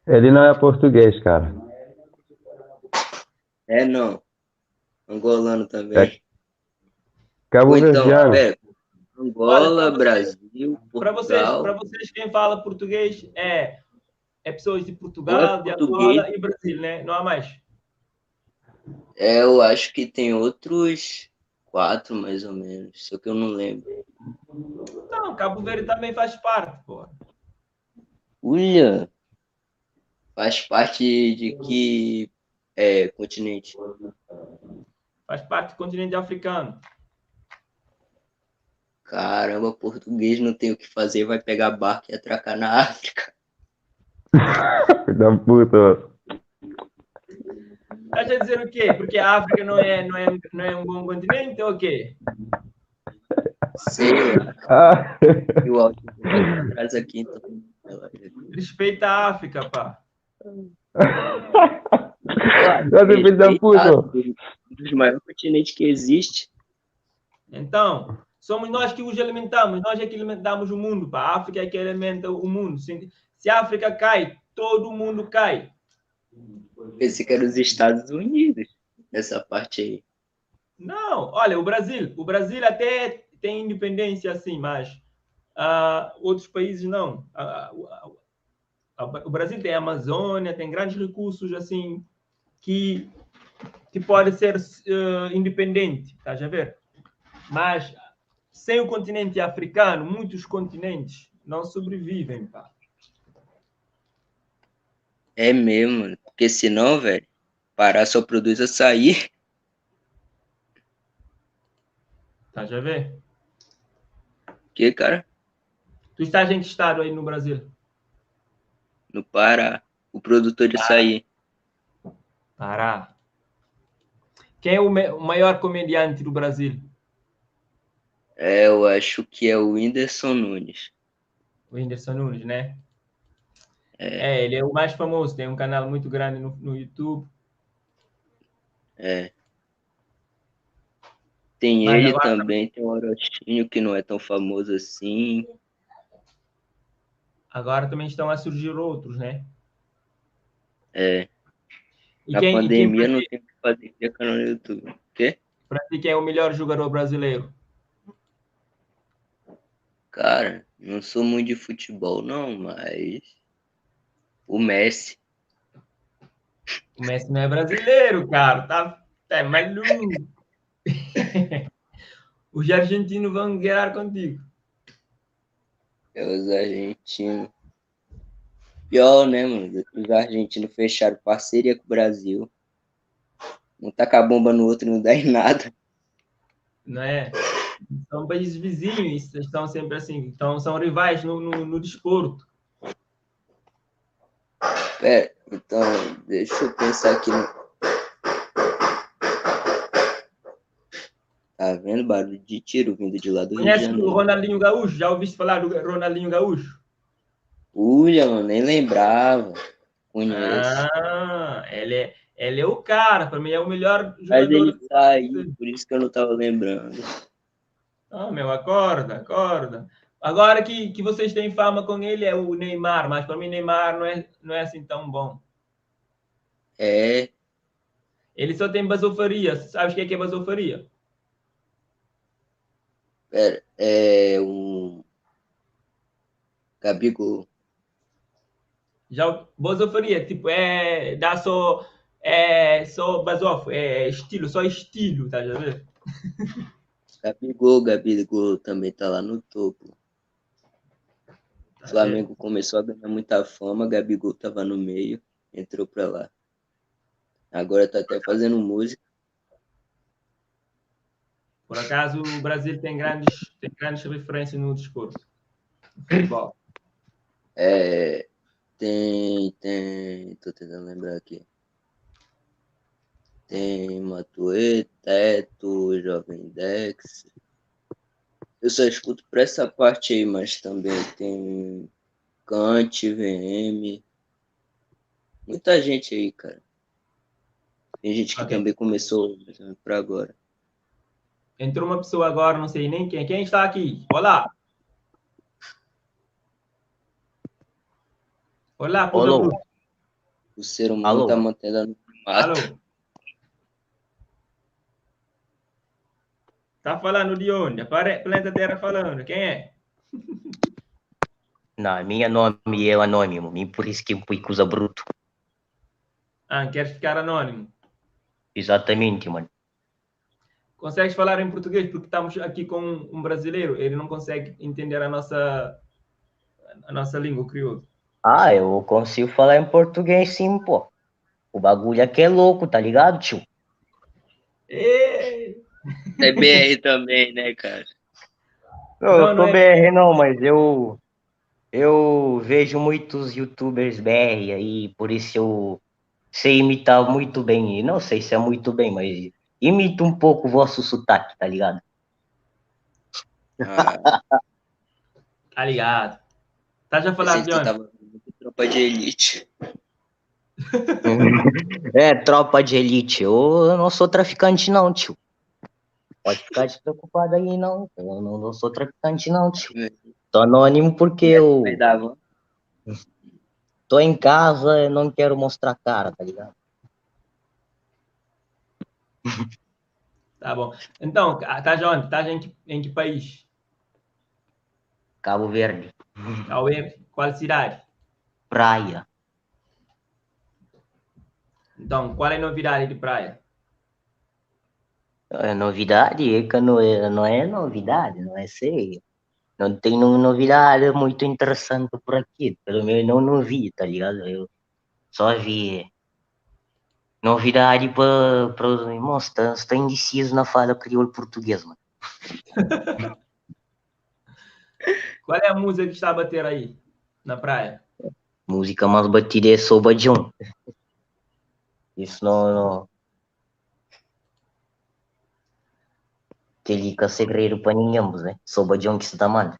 Ele não é português, cara. É, não. Angolano também. É Cabo Ou então, Verdeano. pera, Angola, Olha, pra vocês- Brasil, Para vocês, Portugal. para vocês, quem fala português é pessoas de Ou é Portugal, de português. Angola e Brasil, né? Não há mais. É, eu acho que tem outros 4, mais ou menos. Só que eu não lembro. Não, Cabo Verde também faz parte, pô. Olha, faz parte de que continente? Faz parte do continente africano. Caramba, português não tem o que fazer, vai pegar barco e atracar na África. Filho da puta. Estás a dizer o quê? Porque a África não é um bom continente ou o quê? Sei lá. Ah. E o áudio vai pra trás aqui, então. Respeita a África, pá. Você filho da puta. Um dos maiores continentes que existe. Então, somos nós que os alimentamos, nós é que alimentamos o mundo, pá. A África é que alimenta o mundo. Se a África cai, todo mundo cai. Pensei que era os Estados Unidos, nessa parte aí. Não, olha, o Brasil até tem independência assim, mas outros países não. O Brasil tem a Amazônia, tem grandes recursos assim que pode ser independente, estás a ver? Mas sem o continente africano, muitos continentes não sobrevivem, pá. É mesmo, mano. Porque senão, velho, Pará só produz açaí. Estás a ver? Que, cara? Tu estás em que estado aí no Brasil? No Pará. O produtor de açaí. Pará. Quem é o maior comediante do Brasil? É, eu acho que é o Whindersson Nunes. O Whindersson Nunes, né? É. Ele é o mais famoso, tem um canal muito grande no YouTube. É. Tem Mas ele agora também, tem o Orochinho, que não é tão famoso assim. Agora também estão a surgir outros, né? É. E Na quem pandemia pra não ti, tem o que fazer, cria canal no YouTube. O quê? pra ti, quem é o melhor jogador brasileiro? Cara, não sou muito de futebol, não, mas o Messi. O Messi não é brasileiro, cara. Tá, é maluco. Os argentinos vão guerrear contigo. É os argentinos. Pior, né, mano? Os argentinos fecharam parceria com o Brasil. Um taca a bomba no outro não dá em nada. Não é? São países vizinhos, estão sempre assim. Então, são rivais no desporto. Pera, então, deixa eu pensar aqui no. Tá vendo barulho de tiro vindo de lá do Rio de Conhece o Janeiro. Ronaldinho Gaúcho? Já ouviste falar do Ronaldinho Gaúcho? Uia, mano, nem lembrava. Conheço. Ah, ele é o cara, para mim é o melhor Mas jogador. ele saiu, por isso que eu não tava lembrando. Ah, meu, acorda, acorda. Agora que vocês têm fama com ele é o Neymar, mas para mim Neymar não é assim tão bom. É, Ele só tem basofaria. Sabes o que é basofaria? pera, é o Gabigol. Já o basofaria, tipo, é dá só é só basofo, é estilo, só estilo, tá a ver? Gabigol, Gabigol também tá lá no topo. Tá O Flamengo começou a ganhar muita fama, Gabigol tava no meio, entrou pra lá. Agora tá até fazendo música. Por acaso o Brasil tem grandes referências no desporto. No futebol. É, tem, tô tentando lembrar aqui. Tem Matuê, Teto, Jovem Dex. Eu só escuto pra essa parte aí, mas também tem Kant, VM. Muita gente aí, cara. Tem gente que Ok. também começou pra agora. Entrou uma pessoa agora, não sei nem quem. Quem está aqui? Olá! Olá, Puga Olá. Bruta. O ser humano Alô? tá mantendo a Alô? Tá falando de onde? Planeta Terra falando. Quem é? Não, minha nome é anônimo, por isso que eu fui coisa bruto. Ah, queres ficar anônimo? Exatamente, mano. Consegues falar em português? Porque estamos aqui com um brasileiro, ele não consegue entender a nossa língua, o crioulo. Ah, eu consigo falar em português sim, pô. O bagulho aqui é louco, tá ligado, tio? Ei! É BR também, né, cara? Não, eu Não, tô não é. BR não, mas eu vejo muitos youtubers BR aí, por isso eu sei imitar muito bem. E não sei se é muito bem, mas imito um pouco o vosso sotaque, tá ligado? Ah, Tá ligado. Tá já falando pensei de que tu onde? tava vendo Tropa de Elite. É, tropa de elite. Eu não sou traficante não, tio. Pode ficar despreocupado aí, não. Eu não sou traficante não, tio. Tô anônimo porque eu Vai dar, mano. tô em casa e não quero mostrar cara, tá ligado? Tá bom. Então, tá onde? Tá em que país? Cabo Verde. Cabo Verde. Qual cidade? Praia. Então, qual é a novidade de praia? É novidade, é que não é novidade, não é sei. Não tem nenhuma novidade muito interessante por aqui. Pelo menos eu não vi, tá ligado? Eu só vi novidade pra os irmãos, tá indeciso na fala crioulo português, mano. Qual é a música que está a bater aí, na praia? Música mais batida é Soba John. Isso não... Que liga segredo pra ninguém, né? Soba John que se tá mano.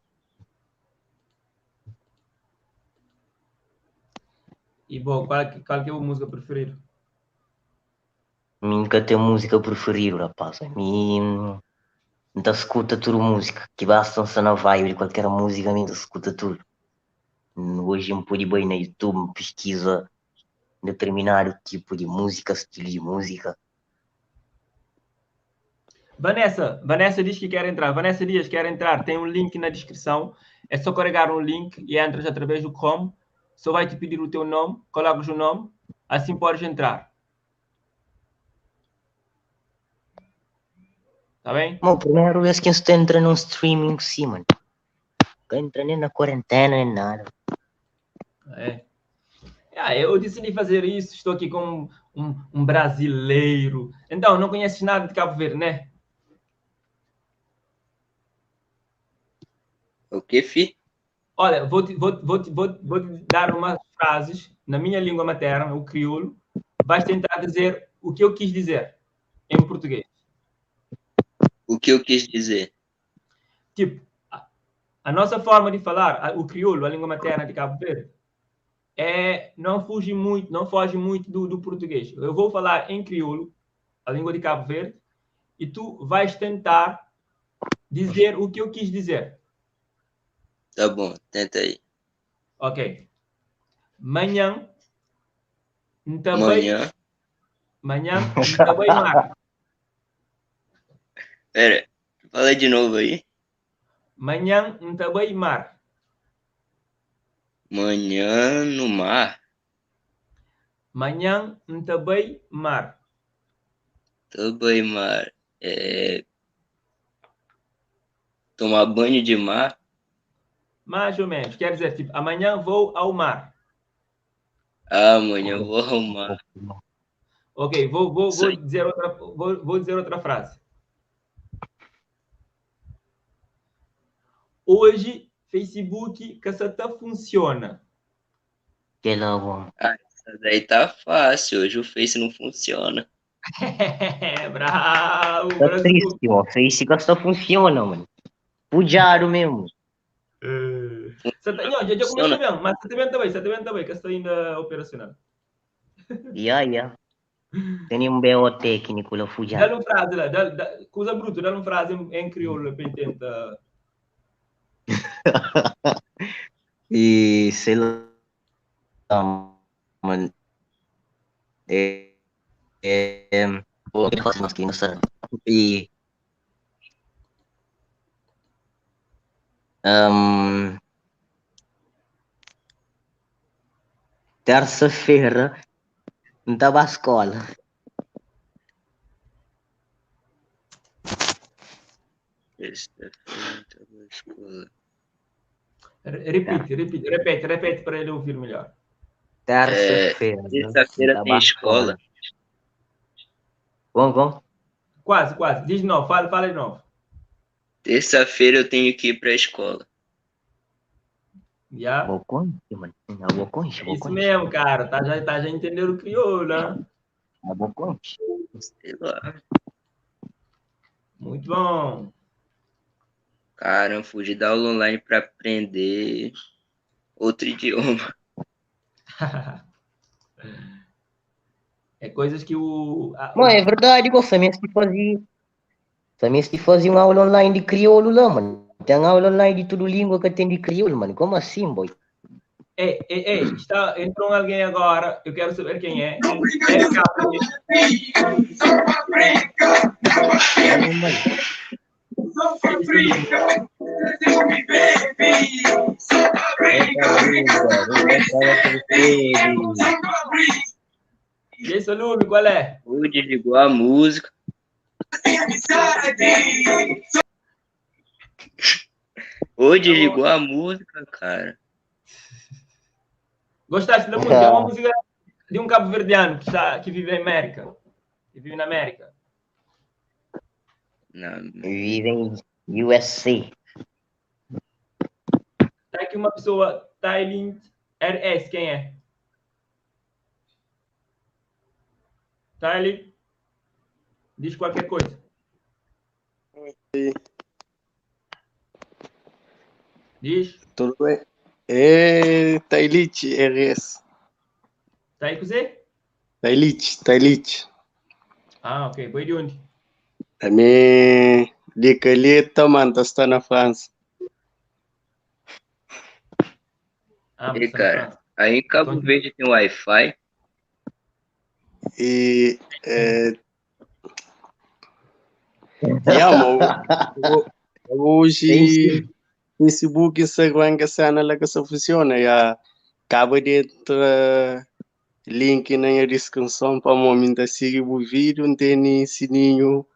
E, bom, qual que é a música preferida? Nunca tenho música preferida, rapaz. Mim não escuta tudo música. Que basta um na vibe de qualquer música, mim escuta tudo. Hoje eu pude ir no YouTube, pesquisa determinado tipo de música, estilo de música. Vanessa diz que quer entrar. Vanessa Dias quer entrar. Tem um link na descrição. É só carregar um link e entras através do Chrome. Só vai te pedir o teu nome, colocas o nome, assim podes entrar. Tá bem? Bom, primeira vez que eu entro num streaming, sim, mano. Não entra nem na quarentena, nem nada. É. Ah, eu decidi fazer isso, estou aqui com um brasileiro. Então, não conheces nada de Cabo Verde, né? O quê, fi? Olha, vou te, vou, vou, te, vou, vou te dar umas frases na minha língua materna, o crioulo. Vais tentar dizer o que eu quis dizer em português. O que eu quis dizer? Tipo, a, a nossa forma de falar, a, o crioulo, a língua materna de Cabo Verde, é, não foge muito, não foge muito do, do português. Eu vou falar em crioulo, a língua de Cabo Verde, e tu vais tentar dizer o que eu quis dizer. Tá bom, tenta aí. Ok. Manhã, também. Manhã. Manhã, também mar. Pera, fala de novo aí. Manhã, também mar. Manhã no mar. Manhã, também mar. Também mar. É... Tomar banho de mar. Mais ou menos. Quer dizer, tipo, amanhã vou ao mar. Ah, amanhã vou ao mar. Ok, vou, vou, vou, dizer, outra, vou, vou dizer outra frase. Hoje, Facebook caçata funciona. Que logo. Ah, essa daí tá fácil. Hoje o Face não funciona. Bravo! Tá triste, ó. Face que só funciona, mano. Pujaro mesmo. Você tá, não, já, já começou bem, mas você também tá bem, você também tá bem, que está ainda operacional. Ya, ya. Tem um BO técnico lá, Fujaro. Dá uma frase lá, dá, dá, coisa bruta, dá uma frase em, em crioulo para tentar. E sei lá, mano. É, é, pô, que não sabe. E um, terça-feira não estava à escola. Terça-feira não estava à escola. Repite, repite, repete, repete para ele ouvir melhor. Terça-feira. É, terça-feira tem escola. Bom, bom. Quase, quase. Diz de novo, fala, fala de novo. Terça-feira eu tenho que ir para a escola. Yeah. Vou conte, mano. Vou conte, vou Isso mesmo, cara. Tá já, tá já entendendo o crioulo, né? Vou conte. Sei lá. Muito bom. Caramba, fugi da aula online para aprender outro idioma. É coisas que o. A, Mano, é verdade, igual também se fazia. Também se fazia uma aula online de crioulo lá, mano. Tem aula online de tudo língua que tem de crioulo, mano. Como assim, boy? Ei, ei, ei, está, entrou alguém agora, eu quero saber quem é. E aí, Solume, qual é? O desligou a música. Ô, desligou a música, cara. Gostaste da música? É uma música de um cabo-verdiano que, está, que vive em América. Que vive na América. Não. Vive em USA. Está aqui uma pessoa, Tailint RS, quem é? Tailint, diz qualquer coisa. Oi. Diz. Tudo bem? É Tailit RS. Tá aí com você? Tailit, Tailit. Ah, ok. Foi de onde? Também de Calheta, mano, está na França. Ah, E, cara, aí em Cabo Verde tem Wi-Fi. E é... Yeah, mano, hoje Facebook, Instagram, que cena lá que só funciona, já acaba de entrar link na descrição para o momento seguir o vídeo, não tem sininho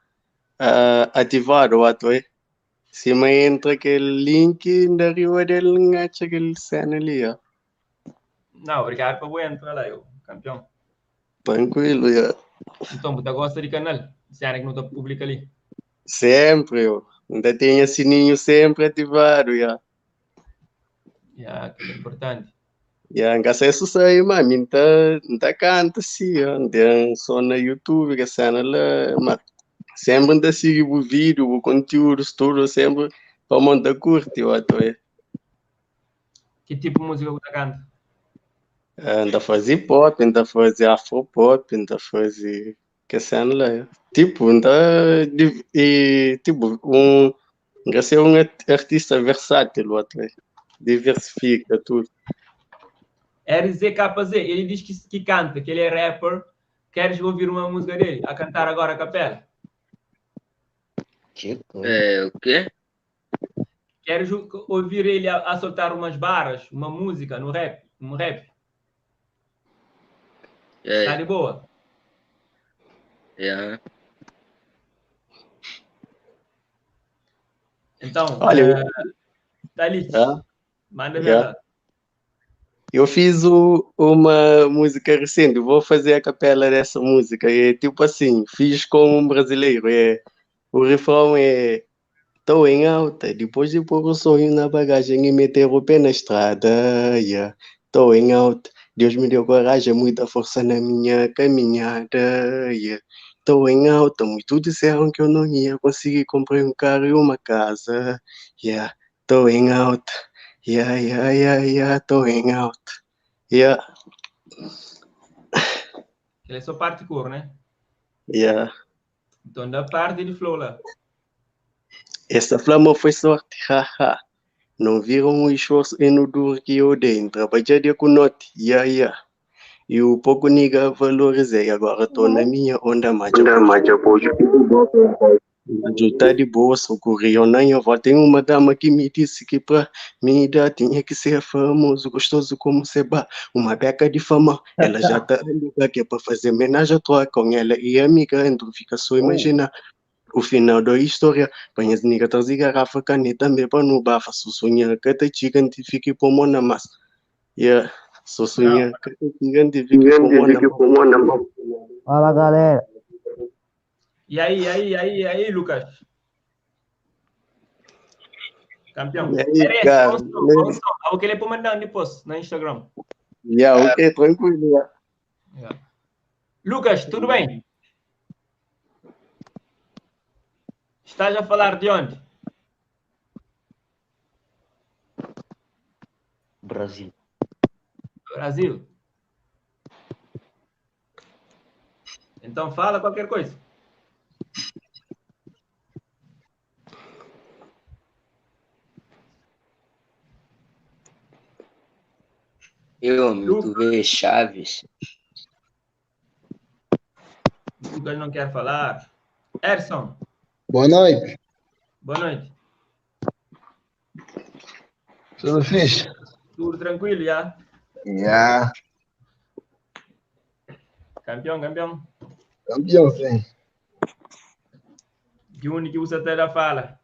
ativado, ato é. Se me entra aquele link, ainda arriba dele, engacha aquele cena ali, ó. Não, obrigado por entrar lá, eu, campeão. Tranquilo, já. Então, você gosta de canal? Cena que não está publica ali. Sempre, eu. Ainda tem sininho sempre ativado, já. Yeah, que é importante. Yeah, nka sei se sei, mas mim tá, tá canta sim, ó. Tem som na YouTube, que cena lá, mas sempre tá sigo o vídeo, o conteúdo, tudo, sempre para montar curte, eu ato é. Que tipo de música você canta? Anda fazer pop, anda fazer afropop, anda fazer que cena lá. Tipo, anda e tipo um nka ser um artista versátil, o ato é. Diversifica tudo. RZKZ, ele diz que canta, que ele é rapper. Queres ouvir uma música dele? A cantar agora a capela? Que coisa. É, o quê? Queres ouvir ele a soltar umas barras, uma música no rap? Um rap? É. Tá de boa? É. Então, Olha, Thalys, manda ver Yeah. lá. Eu fiz uma música recente, vou fazer a capela dessa música. É tipo assim, fiz com um brasileiro. É, o refrão é: Tô em alta, depois de pôr o sonho na bagagem e meter o pé na estrada. Yeah. Tô em alta, Deus me deu coragem, muita força na minha caminhada. Yeah. Tô em alta, muitos disseram que eu não ia conseguir comprar um carro e uma casa. Yeah. Tô em alta. Yeah, yeah, yeah, yeah, tô em alta. Yeah, Ele é só parte de cor, né? yeah. Então da parte de flow lá. Essa flama foi sorte, haha. Não viram o esforço e no duro que eu dei. Trabalhei dia com noite, yeah, yeah. E o pouco niga valorizei. Agora tô na minha onda, mas eu tá de boa, socorri eu nem avó. Tem uma dama que me disse que pra me dar tinha que ser famoso, gostoso como seba, uma beca de fama. Ela já tá amiga que é pra fazer homenagem à troca com ela e amiga, então fica só imaginar o final da história. Põe as nigga trazer garrafa, caneta, me pra no bafa. Só sonha que te gigante fique por mão na massa. Yeah, só sonha que te gigante fique por mão na massa. Fala, galera. E aí, e aí, e aí, e aí, Lucas? Campeão. E aí, RS, cara? bom som, bom som. Ah, o que ele pode mandar depois na Instagram. Yeah, ok, tranquilo. Yeah. Yeah. Lucas, tudo bem? Estás a falar de onde? Brasil. Brasil. Então fala qualquer coisa. Eu, meu, tu vê Chaves. Lucas não quer falar. Erson. Boa noite. Boa noite. Tudo fixe? Tudo tranquilo, já? Já. Campeão, campeão. Campeão, sim. De onde que você até da fala?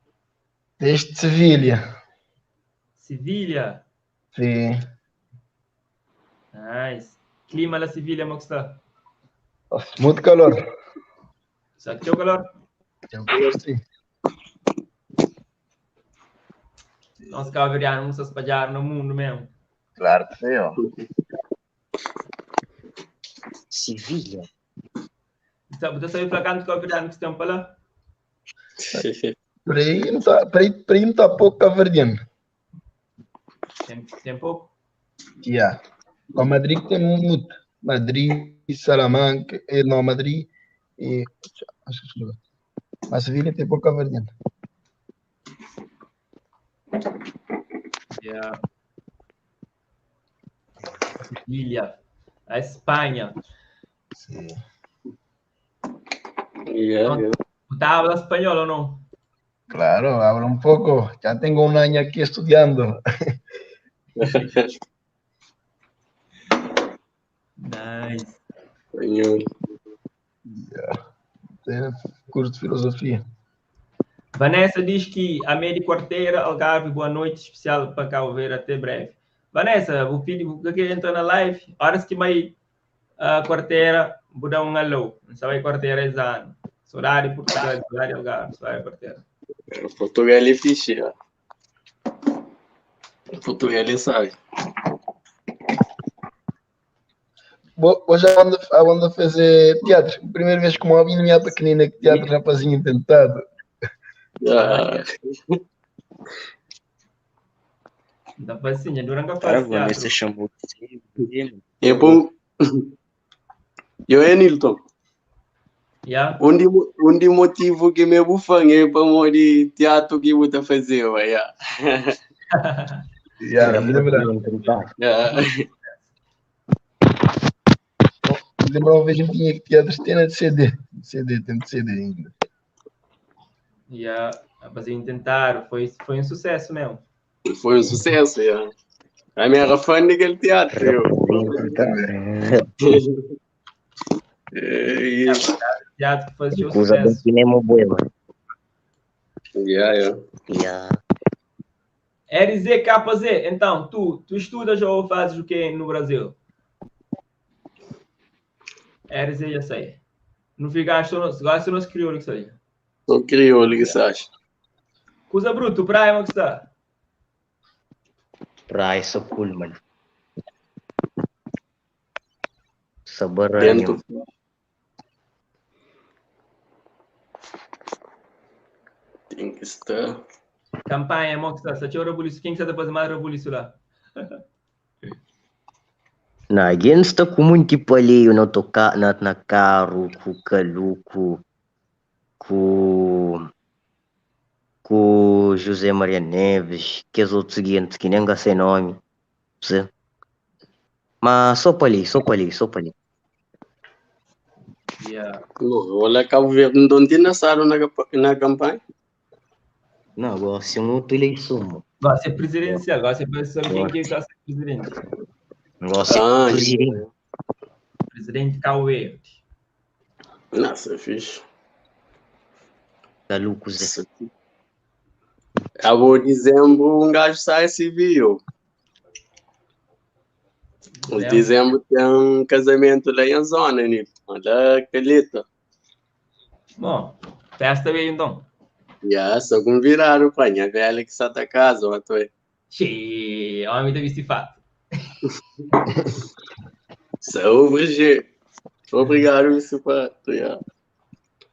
Desde Sevilha. Sevilha? Sim. Nice. Clima na Sevilha, como está? Muito calor. Só que tem calor? Tem calor, sim. Nós cabo-verdianos vamos espalhar no mundo mesmo. Claro que sim, ó. Sevilha? Você sabe para quanto cabo-verdiano que estão para lá? Por aí não está, por aí, por aí não tá pouco cabo-verdiano. Tem pouco? Yeah. Com Madrid tem muito. Madrid, Salamanca, não, Madrid e... Acho que mas Sevilha tem pouco cabo-verdiano. Yeah. Sevilha, a Espanha. Sim. Yeah, yeah. ¿Usted habla español o no? Claro, hablo un poco. Ya tengo un año aquí estudiando. Nice. Espanhol. Yeah. Curso de filosofia. Vanessa diz que a meia quarteira, Algarve, boa noite, especial para cá ver, até breve. Vanessa, vou pedir que entra na live, horas que vai a quarteira, vou dar um alô. Não sabe quarteira é ano. Saudade Portugal, saudade Algarve, saudade quarteira. Portugal é fixe, ó. Portugal é sabe. Hoje a banda, a banda fez teatro. Primeira vez que uma minha pequenina que teatro rapazinho inventado. Ah. Dá pra sim, é durante a Cara, fase teatro. Vanessa chamou você. É bom. Eu é Nilton. Yeah. Um de, um de motivo que me bufam é para morrer teatro que vou fazer, vai. Yeah. Yeah, me lembra. Yeah. Lembra uma vez que tinha que teatro tem de CD. CD, tem de CD ainda. Yeah. Rapazinho tentaram, foi, foi um sucesso mesmo. Foi um sucesso, yeah. A minha era fã daquele teatro. Eu. É, Teatro que fazia um Coisa bem sucesso. que nem boa, mano. Yeah, yeah. Yeah. RZKZ, então, tu, tu estudas ou fazes o que no Brasil? RZ já sei. Não fica, só nosso crioulo que sei. Sou crioulo, que sabes. Coisa bruto, praia, como que está? Praia, sou cool, mano. Sabaranho. Dentro. Tem que estar. Campanha, como que está? Se tinha revolução, quem que está fazendo mais revolução lá? Na, alguém está com muito tipo ali, eu não tô na, na carro, com Caluco, com com José Maria Neves, que os outros seguintes que nem sei nome, sim. Mas só para ali, só para ali, só para ali. Yeah. Olha, Cabo Verde não tem nascado na, na campanha. Não, agora se um outro eleição, mano. Vai ser presidencial, vai ser para saber quem que está ser presidente. Agora ser Ah, presidente. Presidente Cabo Verde. Nossa, fixe. Caluco, Zé. Acabou dezembro, um gajo sai civil. Em dezembro tem um casamento lá em zona, né? Olha, Caleta. Bom, festa bem então. Já, só convidaram, pá, minha velha que está da casa, ó, tô aí. Xiii, homem da veste fato. Saúde, G. Obrigado, isso, pá. Yeah.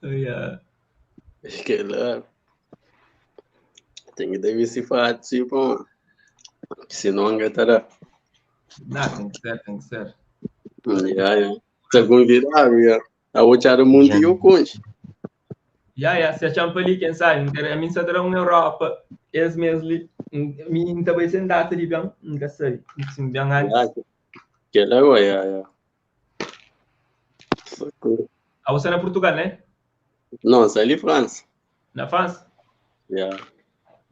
Yeah. Acho que lá. Tem que ter esse fato, tipo, senão não estará. Não, tem que ser, tem que ser. Yeah, yeah. Tá convidado, yeah. A outra mundo e o conche. Yeah, yeah, se acham ali, quem sabe, a mim só terá uma Europa, esse mês ali, mim também sem data de bem, nunca sei, sim, bem antes. Que legal, yeah, yeah. Ah, você é na Portugal, né? Não, sai ali França. Na França? Yeah.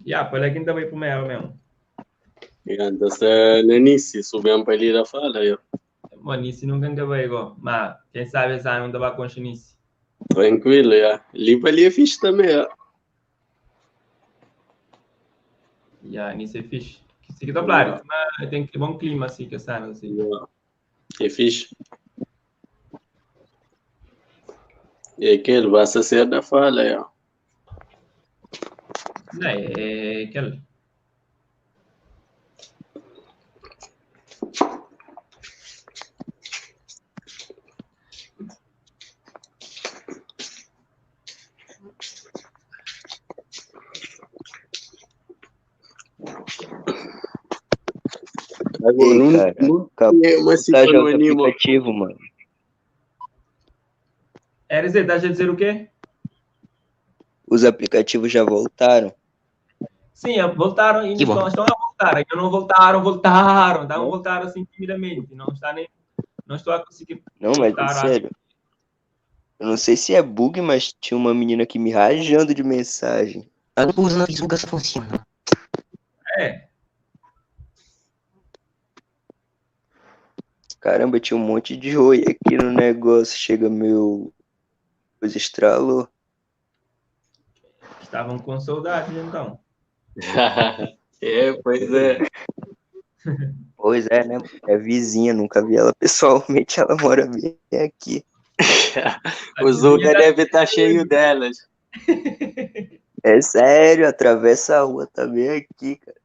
Yeah, para quem também primeiro mesmo. Yeah, então, se na Nice, subimos para ali da fala, yeah. Bom, Nice nunca vai igual, mas quem sabe esse ano não vai com Nice. Tranquilo, yeah. Ali para ali é fixe também, yeah. Yeah, Nice é fixe. Se que tá claro, mas tem que bom clima assim que essa assim. Yeah. É fixe. E aquele basta ser da fala, yeah. Não, é aquele. Agora, Ei, não, cara, não acabou tem uma tá cifra já no o anima. aplicativo, mano. RZ, estás a dizer o quê? Os aplicativos já voltaram. Sim, voltaram e Que bom. estão, estão a voltar. Ainda não voltaram, voltaram. Estão a voltar assim timidamente. Não está nem, não estou a conseguir Não, mas é voltar. a- sério. Eu não sei se é bug, mas tinha uma menina aqui me rajando de mensagem. A usa no Facebook só funciona. É, Caramba, tinha um monte de oi aqui no negócio. Chega meu. Coisa estralou. estavam com saudades então. É, pois é. Pois é, né? É vizinha, nunca vi ela pessoalmente, ela mora bem aqui. A O vizinha Zuka tá- deve estar cheio delas. É sério, atravessa a rua, tá bem aqui, cara.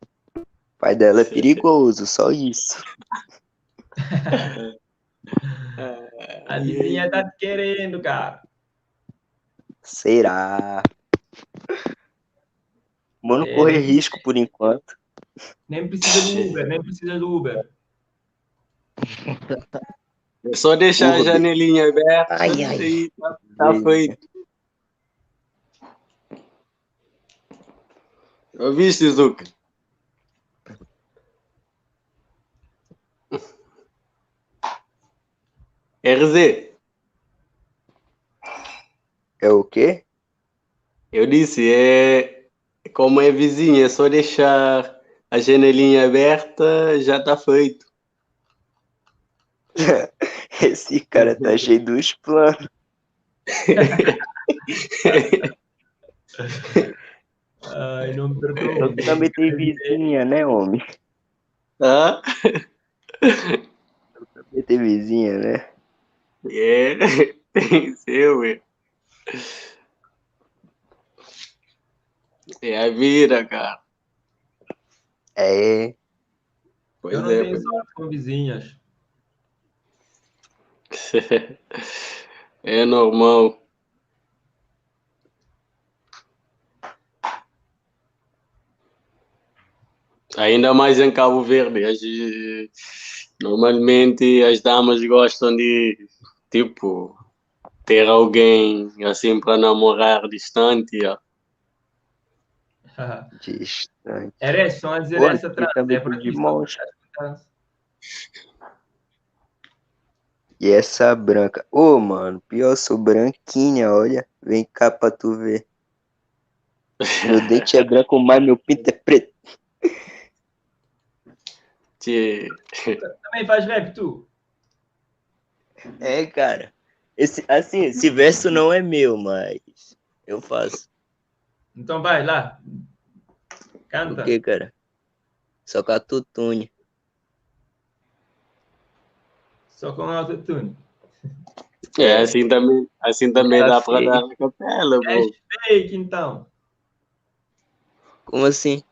Pai dela é perigoso, só isso. A vizinha tá te querendo, cara. Será? Vou não É, correr nem, risco por enquanto. nem precisa do Uber, nem precisa do Uber. É só deixar a Uber. janelinha aberta Ai, ai. e tá feito. Ouviste, Zuka? RZ, É o quê? eu disse, é como é vizinha, é só deixar a janelinha aberta, já tá feito. Esse cara tá cheio dos planos. Ai, não me Eu perturbe. também tem vizinha, né, homem? Hã? Também tem vizinha, né? É, tem que ser, ué. É a vida, cara. É. Pois Eu não é, tenho pois sorte com vizinhas. é. É normal. Ainda mais em Cabo Verde. Normalmente as damas gostam de, tipo, ter alguém assim para namorar distante. Ó. Distante. Era, estão a dizer Pô, essa aqui trança, também é para tem de ti, monstro. trança. E essa branca. Ô, mano, pior, sou branquinha, olha. Vem cá pra tu ver. Meu dente é branco, mas meu pinto é preto. Tchê. Também faz rap, tu? É, cara. Esse, assim, esse verso não é meu, mas eu faço. Então vai lá. Canta. O que, cara? Só com a tutune. Só com autotune. É, assim também Tá dá para feio. dar a capela, É pô. fake, então. Como assim?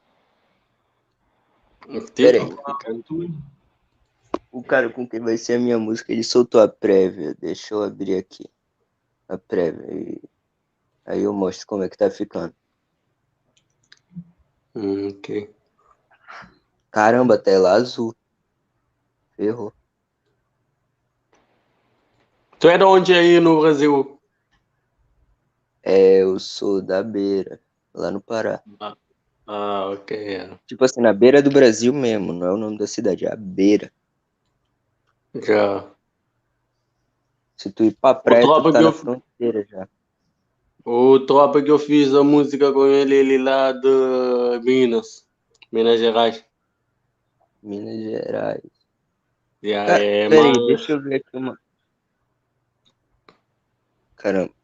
Peraí. Tipo, Autotune. O cara com quem vai ser a minha música, ele soltou a prévia. Deixa eu abrir aqui. A prévia. E aí eu mostro como é que tá ficando. Ok. Caramba, tela azul. Ferrou. Tu é de onde aí no Brasil? É, eu sou da Beira, lá no Pará. Ah, ok. é. Tipo assim, na beira do Brasil mesmo, não é o nome da cidade, é a Beira. Já. Se tu ir pra praia, tropa tu tá que na eu- fronteira já. O tropa que eu fiz a música com ele, ele lá de Minas, Minas Gerais. Minas Gerais. Yeah, Cara, é, peraí, mas deixa eu ver aqui uma. Caramba.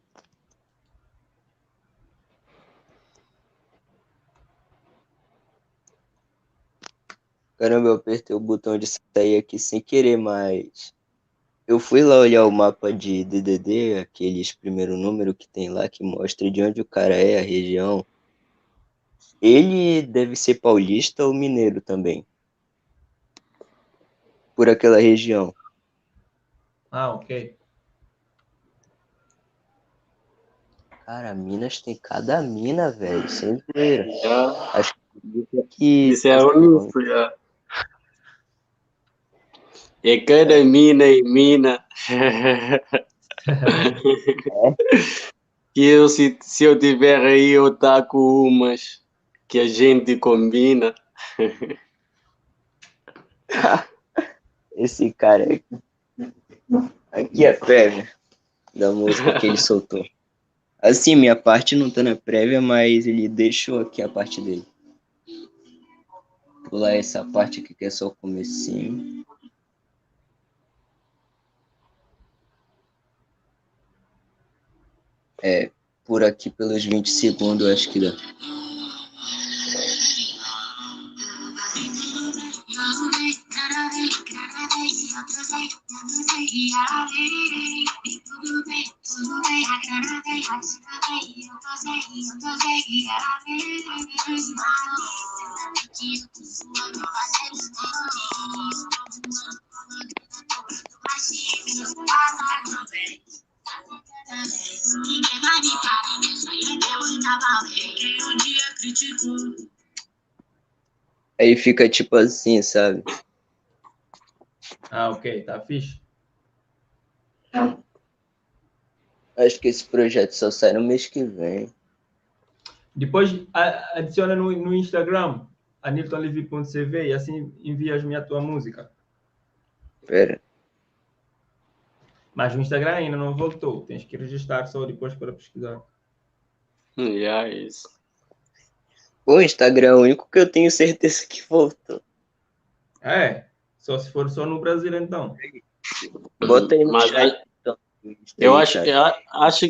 Caramba, eu apertei o botão de sair aqui sem querer, mas eu fui lá olhar o mapa de DDD, aqueles primeiro número que tem lá que mostra de onde o cara é, a região. Ele deve ser paulista ou mineiro também. Por aquela região. Ah, ok. Cara, Minas tem cada mina, velho, sem zoeira. já Acho que disseram isso, já. É cada mina e mina. Que eu, se eu tiver aí, eu taco umas que a gente combina. Esse cara aqui. Aqui é a prévia da música que ele soltou. Assim, minha parte não tá na prévia, mas ele deixou aqui a parte dele. Pular essa parte aqui que é só o comecinho. É, por aqui pelos 20 segundos, eu acho que dá. Aí fica tipo assim, sabe? Ah, ok, tá fixe. Acho que esse projeto só sai no mês que vem. Depois adiciona no Instagram, aniltonlevy.cv, e assim envias-me a tua música. Pera. Mas o Instagram ainda não voltou. Tens que registrar só depois para pesquisar. Yeah, isso. O Instagram é o único que eu tenho certeza que voltou. É, só se for só no Brasil então. Bota aí no Mas chat, então. Eu acho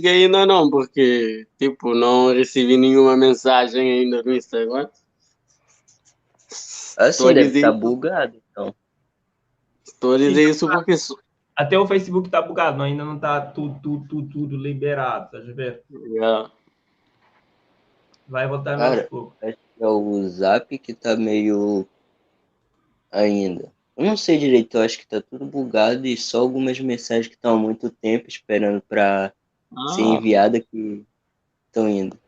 que ainda não, porque tipo, não recebi nenhuma mensagem ainda no Instagram. Assim, Tô a deve dizer tá isso. bugado, então. Estou a dizer isso porque Até o Facebook tá bugado, ainda não tá tudo, tudo, tudo, tudo liberado, estás a ver? Yeah. Vai voltar Cara, aos poucos. acho que é o Zap que tá meio ainda. Eu não sei direito, eu acho que tá tudo bugado e só algumas mensagens que estão há muito tempo esperando pra ser enviada que estão indo.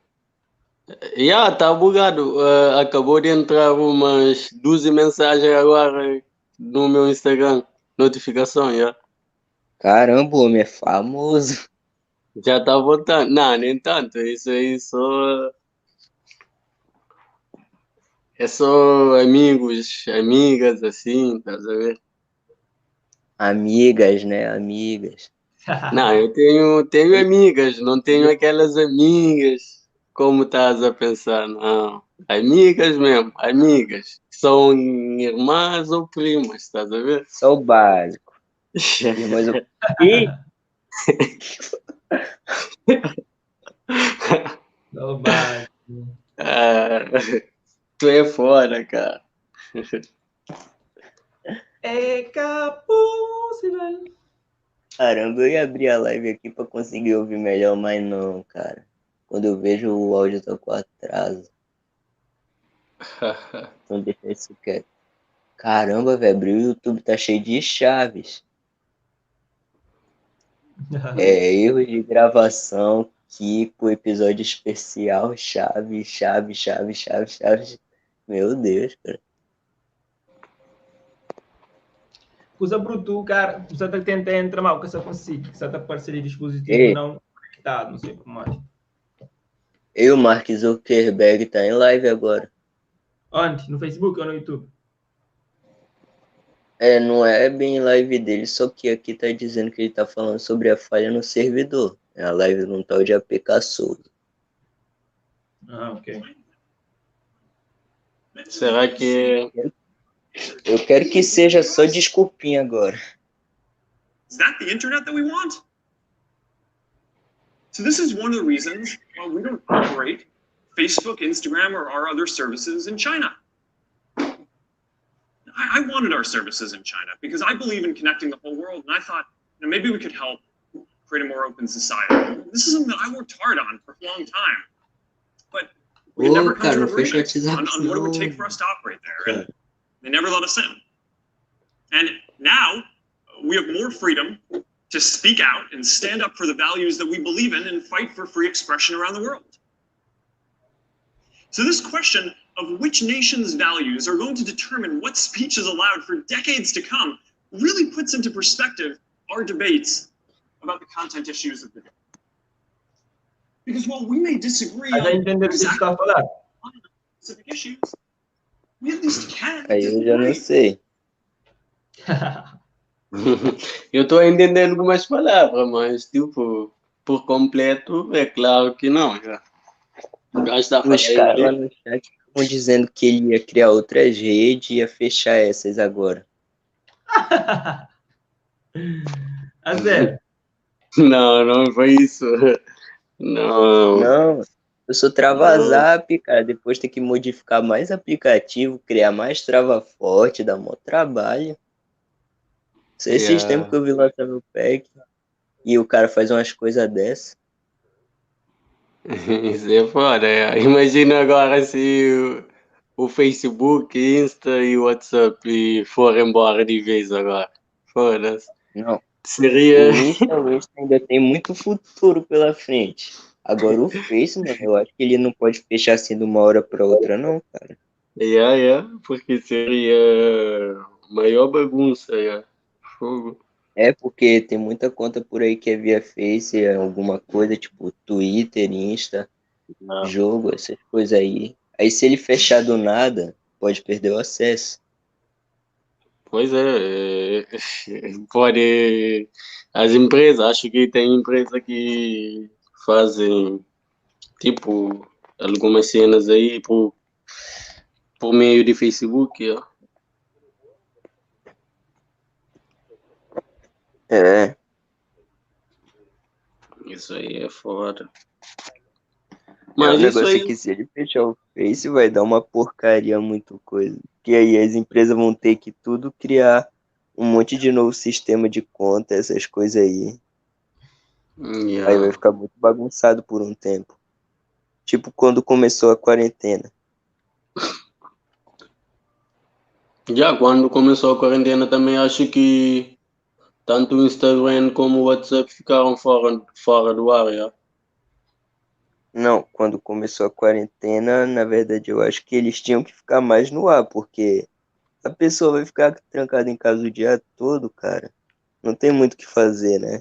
Yeah, tá bugado. Acabou de entrar umas 12 mensagens agora no meu Instagram. Notificação, yeah. Caramba, o homem é famoso. Já tá voltando. Não, nem tanto. Isso aí só... É só amigos, amigas, assim, tá a ver? Amigas, né? Amigas. Não, eu tenho amigas, não tenho aquelas amigas como estás a pensar, não. Amigas mesmo, amigas. São irmãs ou primas, estás a ver? Só o básico. Irmãs ou... Ih! Só o básico. Ah, tu é foda, cara. É possível. Caramba, eu ia abrir a live aqui pra conseguir ouvir melhor, mas não, cara. Quando eu vejo o áudio tá com atraso. Então deixa isso quieto. Caramba, velho, abriu o YouTube, tá cheio de chaves. É, erros de gravação, Kiko, episódio especial, chave, chave, chave, chave, chave. Meu Deus, cara. Usa bruto, cara. Você tá tentando entrar mal, que você consegue. Você tá parceria de dispositivo Ei. não conectado, não sei como é. Eu, Mark Zuckerberg, tá em live agora. Onde? No Facebook ou no YouTube? É, não é bem live dele, só que aqui tá dizendo que ele tá falando sobre a falha no servidor. É a live de um tal de APK Souza. Ah, ok. Será que... Eu quero que seja só desculpinha agora. Is that the internet that we want? So this is one of the reasons why we don't operate Facebook, Instagram, or our other services in China. I wanted our services in China because I believe in connecting the whole world, and I thought, maybe we could help create a more open society. This is something that I worked hard on for a long time, but we could Ô, never come cara, to não an fecha o agreement WhatsApp, on what it would take não. for us to operate there, and they never let us in. And now we have more freedom to speak out and stand up for the values that we believe in and fight for free expression around the world. So this question of which nation's values are going to determine what speech is allowed for decades to come really puts into perspective our debates about the content issues of the day. Because while we may disagree Mas on a entender o que você está a falar. specific issues, we at least can Aí eu já não disagree. sei. Eu tô entendendo algumas palavras, mas, tipo, por completo, é claro que não. Já. O gajo tá Os falando caras lá inglês. no chat estavam dizendo que ele ia criar outras redes e ia fechar essas agora. A sério? Não, não foi isso. Não. Não, eu sou trava zap, cara. Depois tem que modificar mais aplicativo, criar mais trava forte, dá mó trabalho. Sei esses Yeah. tempos que eu vi lançar meu pack e o cara faz umas coisas dessas. Isso é foda, é. Imagina agora se o Facebook, Insta e o WhatsApp forem embora de vez agora. Foda-se. Não. Seria. O Insta ainda tem muito futuro pela frente. Agora o Face, mano, eu acho que ele não pode fechar assim de uma hora pra outra, não, cara. Yeah, porque seria maior bagunça, yeah. Fogo. É, porque tem muita conta por aí que é via Face, é alguma coisa, tipo Twitter, Insta, jogo, essas coisas aí. Aí se ele fechar do nada, pode perder o acesso. Pois é, pode. As empresas, acho que tem empresa que fazem tipo algumas cenas aí por meio de Facebook, ó. É. Isso aí é foda. Mas Mas o isso negócio aí, é que se ele fechar o Face, vai dar uma porcaria muito coisa. Porque aí as empresas vão ter que tudo criar um monte de novo sistema de conta, essas coisas aí. Yeah. Aí vai ficar muito bagunçado por um tempo. Tipo quando começou a quarentena. Já quando começou a quarentena também acho que tanto o Instagram como o WhatsApp ficaram fora do ar, já. Não, quando começou a quarentena, na verdade, eu acho que eles tinham que ficar mais no ar, porque a pessoa vai ficar trancada em casa o dia todo, cara. Não tem muito o que fazer, né?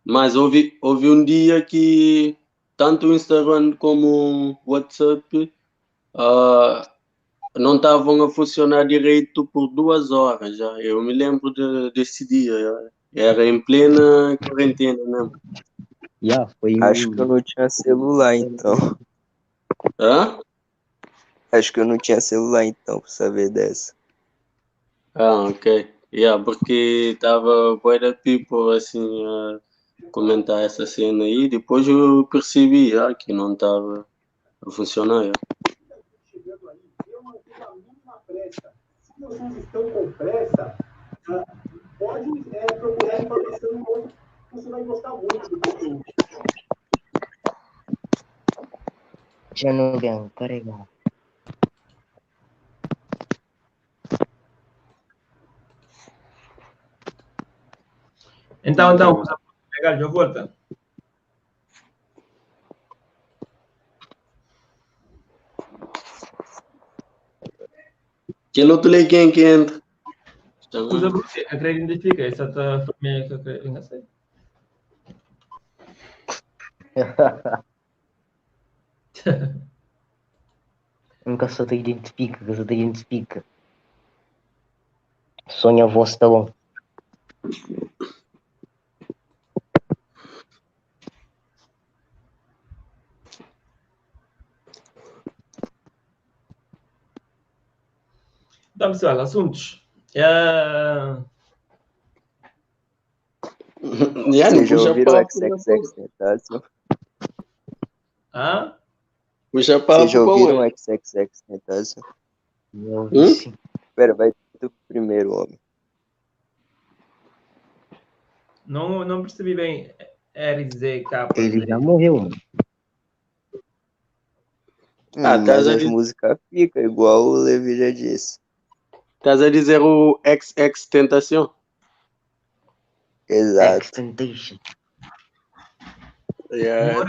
Mas houve um dia que tanto o Instagram como o WhatsApp não estavam a funcionar direito por 2 horas já. Eu me lembro desse dia. Já. Era em plena quarentena mesmo. Yeah, foi Acho que eu não tinha celular, então. Hã? Acho que eu não tinha celular, então, pra saber dessa. Ah, ok. Yeah, porque tava bué da people assim a comentar essa cena aí. Depois eu percebi que não estava a funcionar. Yeah. Se vocês estão com pressa, pode procurar informação onde você vai gostar muito do conteúdo. Já não vem, carregar. Então, legal, já volta. Que outro lei quem que entra? Usa você, acredita identifica, essa tá família que eu não sei. Nunca só te identifica, que só te identifica. Sonha a voz tá bom. Então, pessoal, assuntos. Vocês já ouviram o XXXTentacion? Hã? Puxa papo, Vocês já ouviram qual o XXXTentacion? Hum? Espera, vai tu primeiro, homem. Não percebi bem. RZK. Ele já morreu, mano. Ah, Mas as músicas ficam, igual o Levi já disse. Estás a dizer o XXXTentacion? Exato. X-Temptation. Yeah.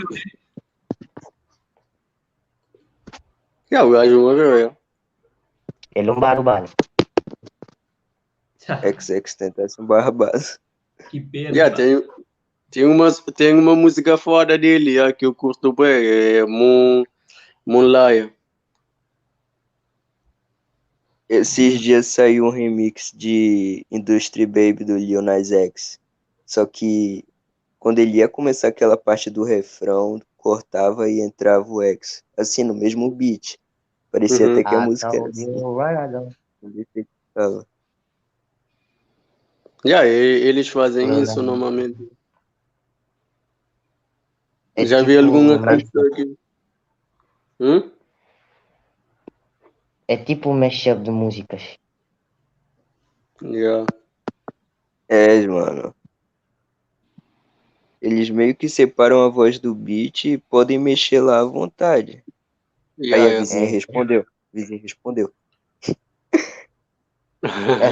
Yeah, o gajo morreu, yeah. Ele é um barbado. XXXTentacion Barbados. Que pena. Yeah, tem uma música foda dele, yeah, que eu curto bem, é Moonlight. Esses dias saiu um remix de Industry Baby do Lil Nas X. Só que quando ele ia começar aquela parte do refrão, cortava e entrava o X. Assim, no mesmo beat. Parecia até que a música era assim. Tava. Yeah, eles fazem isso normalmente. É Já vi tipo algum artista aqui. Hum? É tipo um mashup de músicas. Yeah. É, mano. Eles meio que separam a voz do beat e podem mexer lá à vontade. Yeah, Aí a yeah. vizinha respondeu. A vizinha respondeu.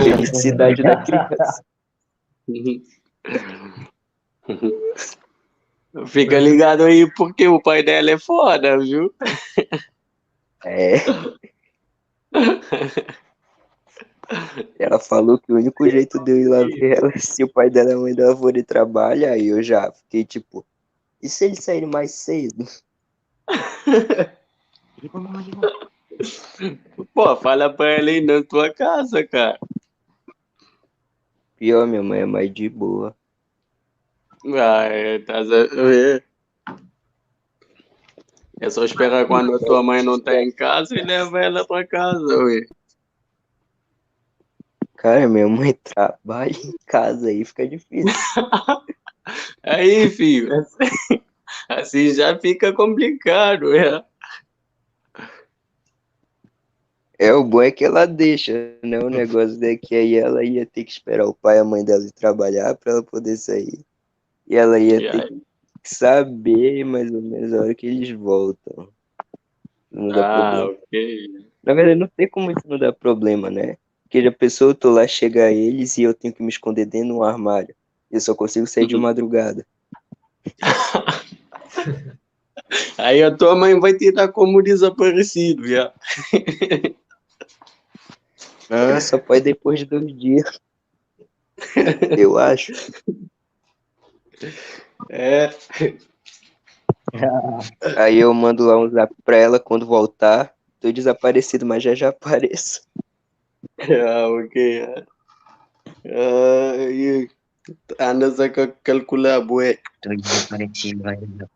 Felicidade da criança. Fica ligado aí porque o pai dela é foda, viu? É. Ela falou que o único jeito de eu ir lá ver ela é se o pai dela e a mãe dela forem trabalhar. Aí eu já fiquei tipo, e se eles saírem mais cedo? Pô, fala pra ela ir na tua casa, cara. Pior, minha mãe é mais de boa. Ah, é, tá a ver. É só esperar quando a tua mãe não tá em casa e leva ela pra casa, ué. Cara, minha mãe trabalha em casa aí, fica difícil. Aí, filho, assim já fica complicado, é. É, o bom é que ela deixa, né? O negócio daqui aí ela ia ter que esperar o pai e a mãe dela ir trabalhar pra ela poder sair. E ela ia E ter aí? que saber mais ou menos a hora que eles voltam. Não dá Ah, problema. ok. Na verdade, não sei como isso não dá problema, né? Porque já pensou, eu tô lá, chega eles e eu tenho que me esconder dentro de um armário. Eu só consigo sair de madrugada. Aí a tua mãe vai te dar como desaparecido, já. Ah, só pode depois de 2 dias. Eu acho. É. Aí eu mando lá um zap pra ela quando voltar. Tô desaparecido, mas já já apareço. Ah, ok. Ah, e andas a calcular, bué. Tô desaparecido, vai dar.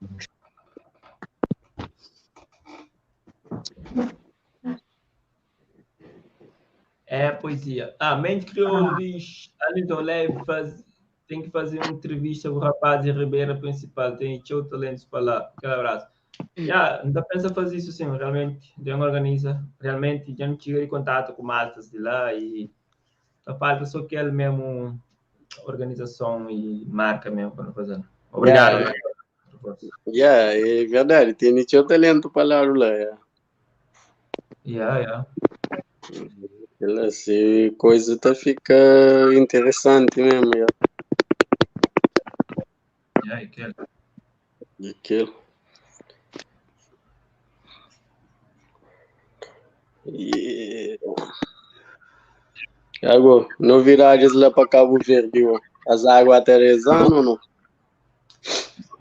É poesia. Ah, Mente Crioulo diz, Alinton Leve faz, tem que fazer uma entrevista com o rapaz de Ribeira Principal, tem teu talentos para lá. Aquele abraço. Já, não pensa fazer isso sim, realmente, já não organiza, realmente, já não tive contato com maltas de lá e a falta só que ele mesmo organização e marca mesmo para não fazer. Obrigado. Yeah, yeah, é verdade, tem teu talento para lá, lá. Yeah. Yeah, yeah. Ela, se coisa tá fica interessante mesmo. Yeah. Yeah, aquele. Aquele. Yeah. Agora, novidades lá para Cabo Verde, ó. As águas aterrizando ou não?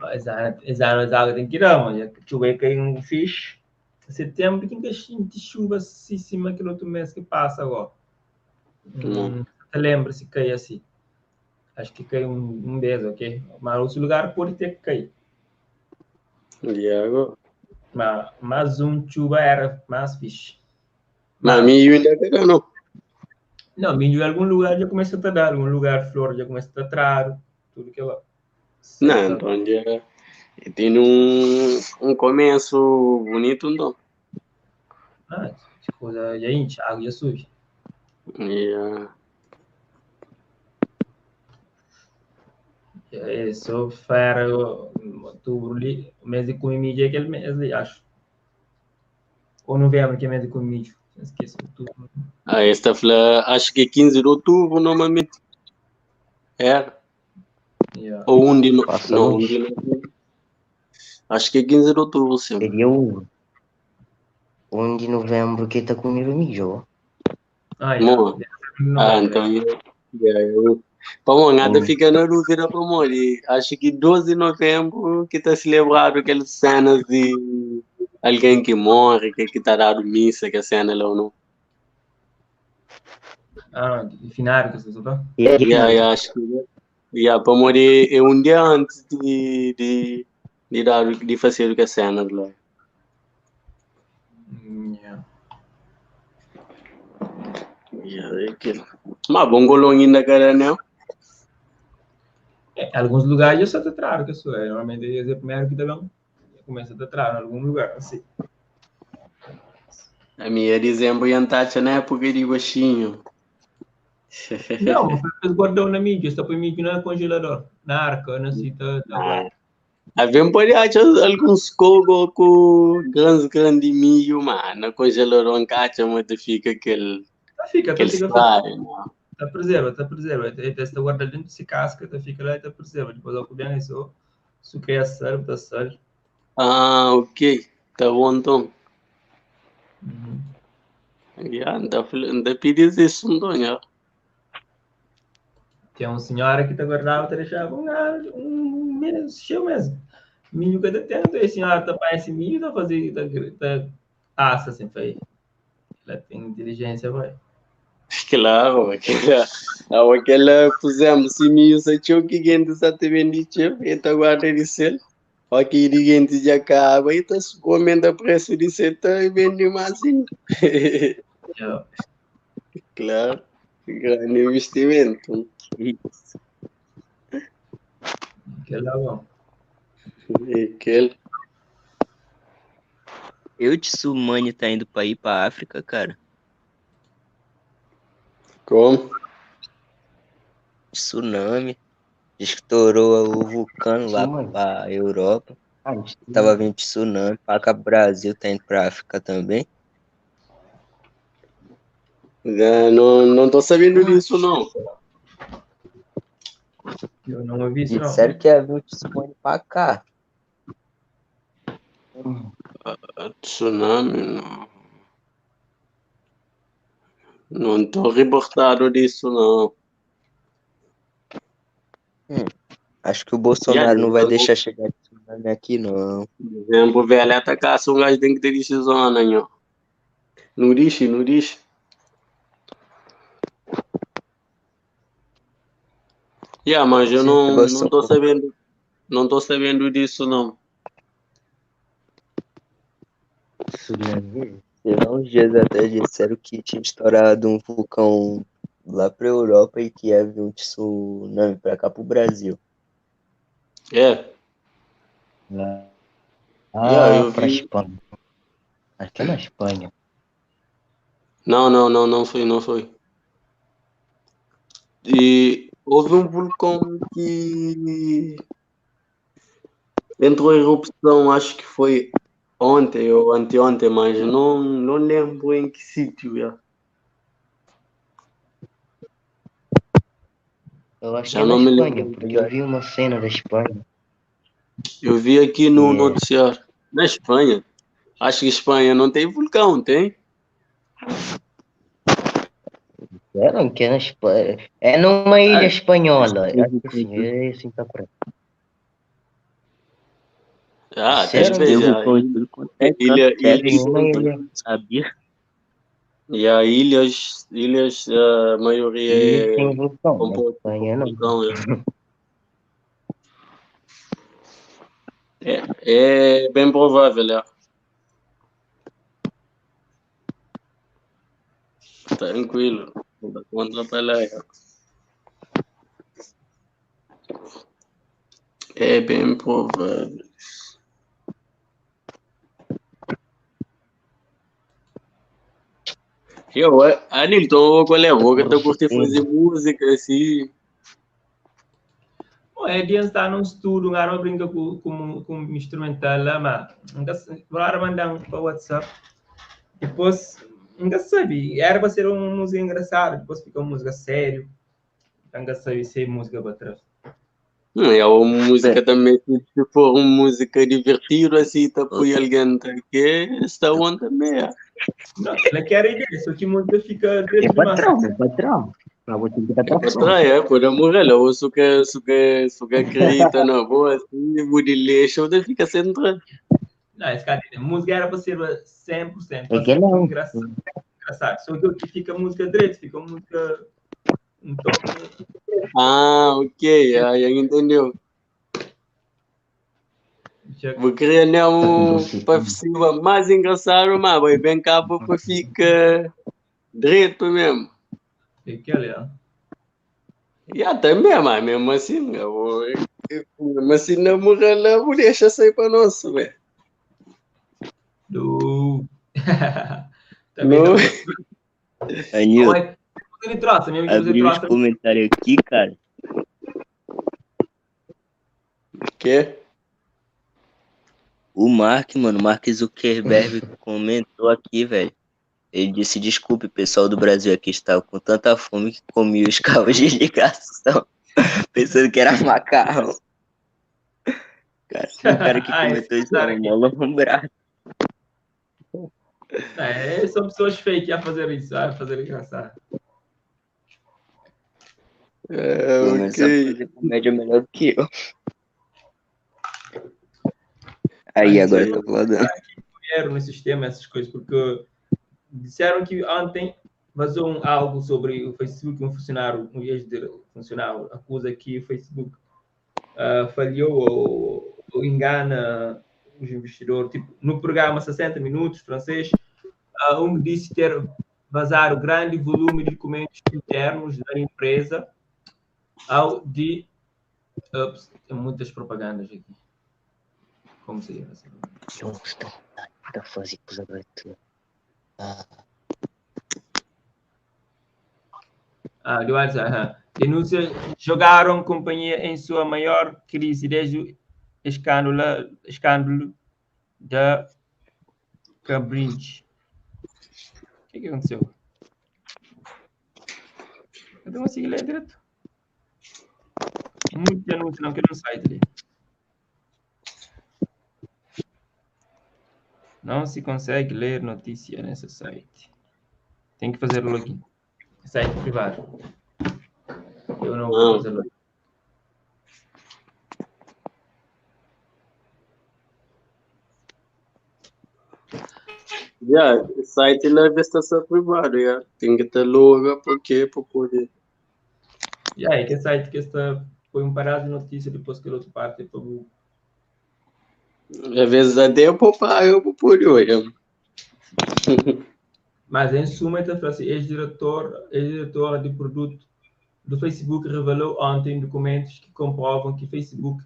As águas tem que ir, mano. Chuva cai um fixe. Setembro tem que de chuva cima aquele outro mês que passa agora. Te lembra se cai assim? Acho que cai um mês, ok? Mas outro lugar pode ter que cair. E agora? Mas mais um chuva era mais fixe. Mas milho ainda pega, não? Não, milho em algum lugar já começa a dar, algum lugar flor já começa a tratar, tudo que lá. Não, então já tem um começo bonito, então. Ah, coisa já enche, a água já sube. Yeah. É, só fera, outubro ali, o mês de comer milho é aquele mês ali, acho. Ou novembro, que é mês de comer milho. Esqueço, outubro. Ah, esta fla, acho que é 15 de outubro, normalmente. É. Yeah. Ou 1 de novembro. Não, 1 de novembro. Acho que é 15 de outubro, sim. Seria o 1 de novembro que tá comendo milho. Ah, yeah. Ah, então... Yeah, eu... Pô, nada fica na dúvida, pô, acho que 12 de novembro que tá celebrado aquelas cenas de alguém que morre, que tá dando missa, que a cena lá ou não. Ah, de final, que você tá? Yeah, acho que... Yeah, para morrer é um dia antes de fazer o que a cena lá. Yeah. Yeah, é aquilo. Mas bongolão ainda, cara, não? É, alguns lugares eu só te trago, que isso é. Normalmente eu é o primeiro que também começa a te trago em algum lugar, assim. A minha dezembro ia estar na época de baixinho. Não, mas guardou na mídia, está põe mídia no congelador. Na arka, na si ta ta Ah, Alguém pode achar alguns cogo com grãos grandes de milho, mas na congelador não acha, mas fica aquele Tá fica, tá aquele fica, estrago, não. tá preserva, tá preserva. E esta guarda dentro de casca, tá fica lá e tá preserva. Depois ao que vem, isso, se quer sal, tá sal. Ah, ok. Tá bom então. Uhum. Yeah, não dá pedir isso, então, já. Tem uma senhora que tá guardava, tá deixava um ano, um mês, cheio mesmo. Milho cada tempo, e a senhora tá para esse milho, tá fazendo, tá, tá assa assim, foi. Ela tem inteligência, vai. Claro, aquela, aquela pusemos milho, só tinha que gente só te vende tio, e tá guarda de sel. Ok, de gente já acaba e tá aumenta o preço de sel, tá e vende mais ainda. Yeah. Claro, grande investimento. Aquela bom. Aquele. Eu de Sumani tá indo pra ir pra África, cara. Como? Tsunami. Estourou o vulcano lá Tsunami. pra Europa. Ah, Tava vindo tsunami. Pra cá pro Brasil, tá indo pra África também. É, não, não tô sabendo disso, não. Eu não ouvi isso, não. Disseram que ia vir um tsunami pra cá. Tsunami, não. Não tô reportado disso, não. Hum, acho que o Bolsonaro Yeah, não vai eu- deixar chegar tsunami aqui, não. Exemplo, velho, atacar um gajo tem que ter decisão, né, nho? Não diz, não diz. Yeah, mas eu não, não tô sabendo, não tô sabendo disso, não. Tsunami. Sei lá, uns dias atrás disseram que tinha estourado um vulcão lá pra Europa e que ia vir um tsunami pra cá pro Brasil. É. Lá Yeah, eu pra vi. Espanha. Acho que é na Espanha. Não, não, não, não foi, não foi. E houve um vulcão que entrou em erupção, acho que foi ontem ou anteontem, mas não, não lembro em que sítio. Yeah. Eu acho Já que é na não me Espanha, lembro. porque eu vi uma cena da Espanha. Eu vi aqui no É. noticiário. Na Espanha. Acho que Espanha não tem vulcão, tem? Disseram que é na Espanha. É numa ilha Ah, espanhola. Acho que sim, é assim tá correto. Ah, Disseram talvez. que já. Vulcão em tudo quanto é Ilha, canto, é ilhas, tem uma ilha. sabia? e há ilhas, ilhas, a maioria Ilha é tem vulcão, na composta por Espanha não. vulcão. É, é, é bem provável, é. Tranquilo. Não dá conta pra lá. É. É bem provável. Eu, Anilton, qual é a boca? Tô curtindo fazer música assim. Bom, é de estar num estudo, um cara brinca com instrumental lá, mas nunca agora mandar para o WhatsApp. Depois, nunca sabe, era para ser uma música engraçada, depois fica uma música sério. Nunca sabe se é música para trás. Não, é uma música também, se for uma música divertida, assim, tá por alguém tá que está bom também. É. Não, ela quer a ideia, só que música fica É demais. patrão, é patrão. Pra você que tá É patrão, é, pode morrer, lá, ou se que, se que, se que acredita na boa, assim, o de lixo, daí fica sempre. Não, esse cara, música era para ser 100%, É para que ser não. engraçado, engraçado. Só que aqui fica música direito, fica música. Então, Ah, ok, aí entendeu. já Vou querer não Você para ser mais engraçado, mas vai bem cá para fica direito mesmo. fica ali, ó. E também, mas mesmo assim, eu vou, mesmo assim, não morrer lá, vou deixar sair para nós, velho. Do. Também Não. não. Anil, Ele trouxe, mesmo que você abri os trouxe. comentários aqui, cara. Quê? O Mark, mano, Mark Zuckerberg comentou aqui, velho. Ele disse, desculpe, pessoal do Brasil aqui estava com tanta fome que comi os cabos de ligação, pensando que era macarrão. Cara, o cara que Ah, comentou esse isso cara é um aqui. malambrado. É, são pessoas fake a fazer isso, a fazer engraçado. É, Pelo menos sabe ok. fazer comédia melhor do que eu. Aí, Mas agora eu- tá uploadando. erro no sistema, essas coisas, porque disseram que ontem vazou algo sobre o Facebook, um funcionário, um ex-funcionário, acusa que o Facebook falhou ou engana os investidores. Tipo, no programa 60 Minutos, francês, um disse ter vazado grande volume de documentos internos da empresa ao de... Ups, tem muitas propagandas aqui. Como seria essa? Ah, do WhatsApp, aham. Denúncia, jogaram companhia em sua maior crise desde o escândalo da Cambridge. O que que aconteceu? Eu não consigo ler direito. Muito anúncio, não, que não sai dali. Não se consegue ler notícia nesse site. Tem que fazer login. Site privado. Eu não vou fazer login. Yeah, o site lá está só privado, yeah. Tem que ter logo porque para poder. E aí, que site que está põe um parado de notícia depois que o outro parte para o Às vezes até eu vou pagar, eu vou por olho. Mas em suma, então, fala assim, ex-diretor de produto do Facebook revelou ontem documentos que comprovam que Facebook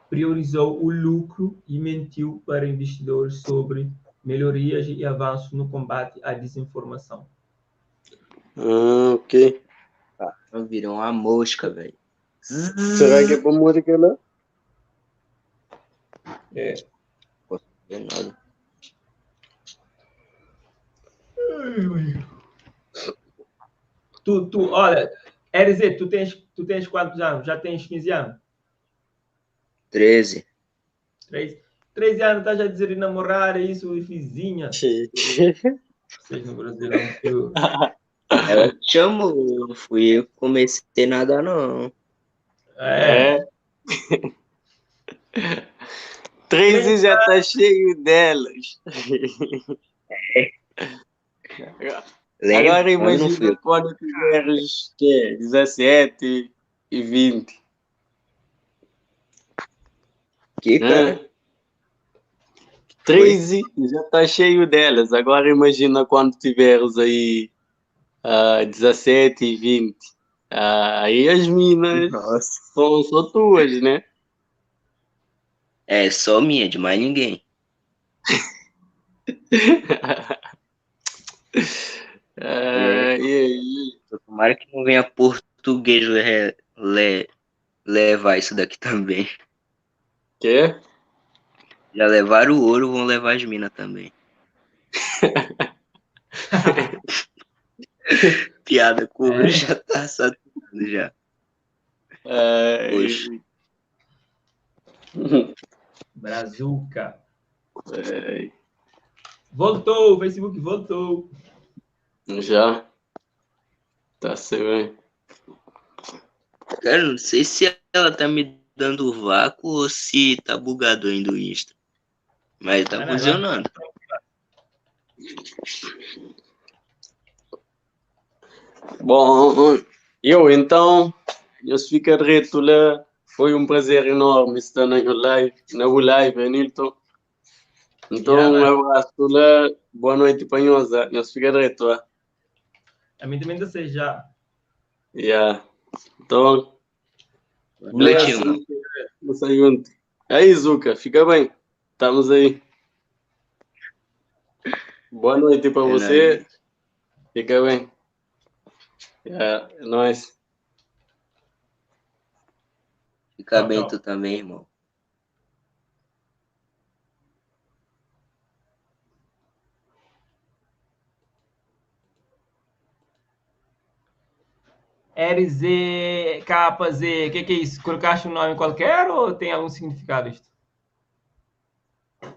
priorizou o lucro e mentiu para investidores sobre melhorias e avanços no combate à desinformação. Ah, ok. Ah, virou uma mosca, velho. Será que é para morrer lá? É. Posso ver nada. Tu, olha, RZ, tu tens quantos anos? Já tens 15 anos? 13. 13 anos, estás a dizer namorar, é isso, e vizinha. Vocês no Brasil não eu... Ela te chamou, não fui eu que comecei nada, não. É. 13 já tá cheio delas. É. Lembra? Agora Eu não fui imagina eu. quando tiveres que, 17 e 20. Que, cara? 13 já tá cheio delas. Agora imagina quando tiveres aí 17 e 20. Aí as minas são só tuas, né? É, só minha, de mais ninguém. É, e aí? Tomara que não venha português levar isso daqui também. Quê? Já levaram o ouro, vão levar as minas também. Piada com o ouro já tá saturando já. É, Poxa. Brazuca. É. Voltou, o Facebook voltou. Já. Tá se bem. Cara, não sei se ela tá me dando vácuo ou se tá bugado ainda o Insta. Mas tá Não, não, funcionando. Bom, eu então, eu fico reto lá. Foi um prazer enorme estar na live, na live, Nilton. Então, Yeah, um abraço lá. Boa noite, Panhosa. Nós fica reto lá. A mim também tá já. Yeah. Então, Boa noite, irmão. Vamos junto. Aí, Zuka, fica bem. Estamos aí. Boa noite para É você. nóis. Fica bem. Yeah, é nóis. Fica Tchau, bem tchau. tu também, irmão. RZKZ, o que que é isso? Colocaste um nome qualquer ou tem algum significado isto?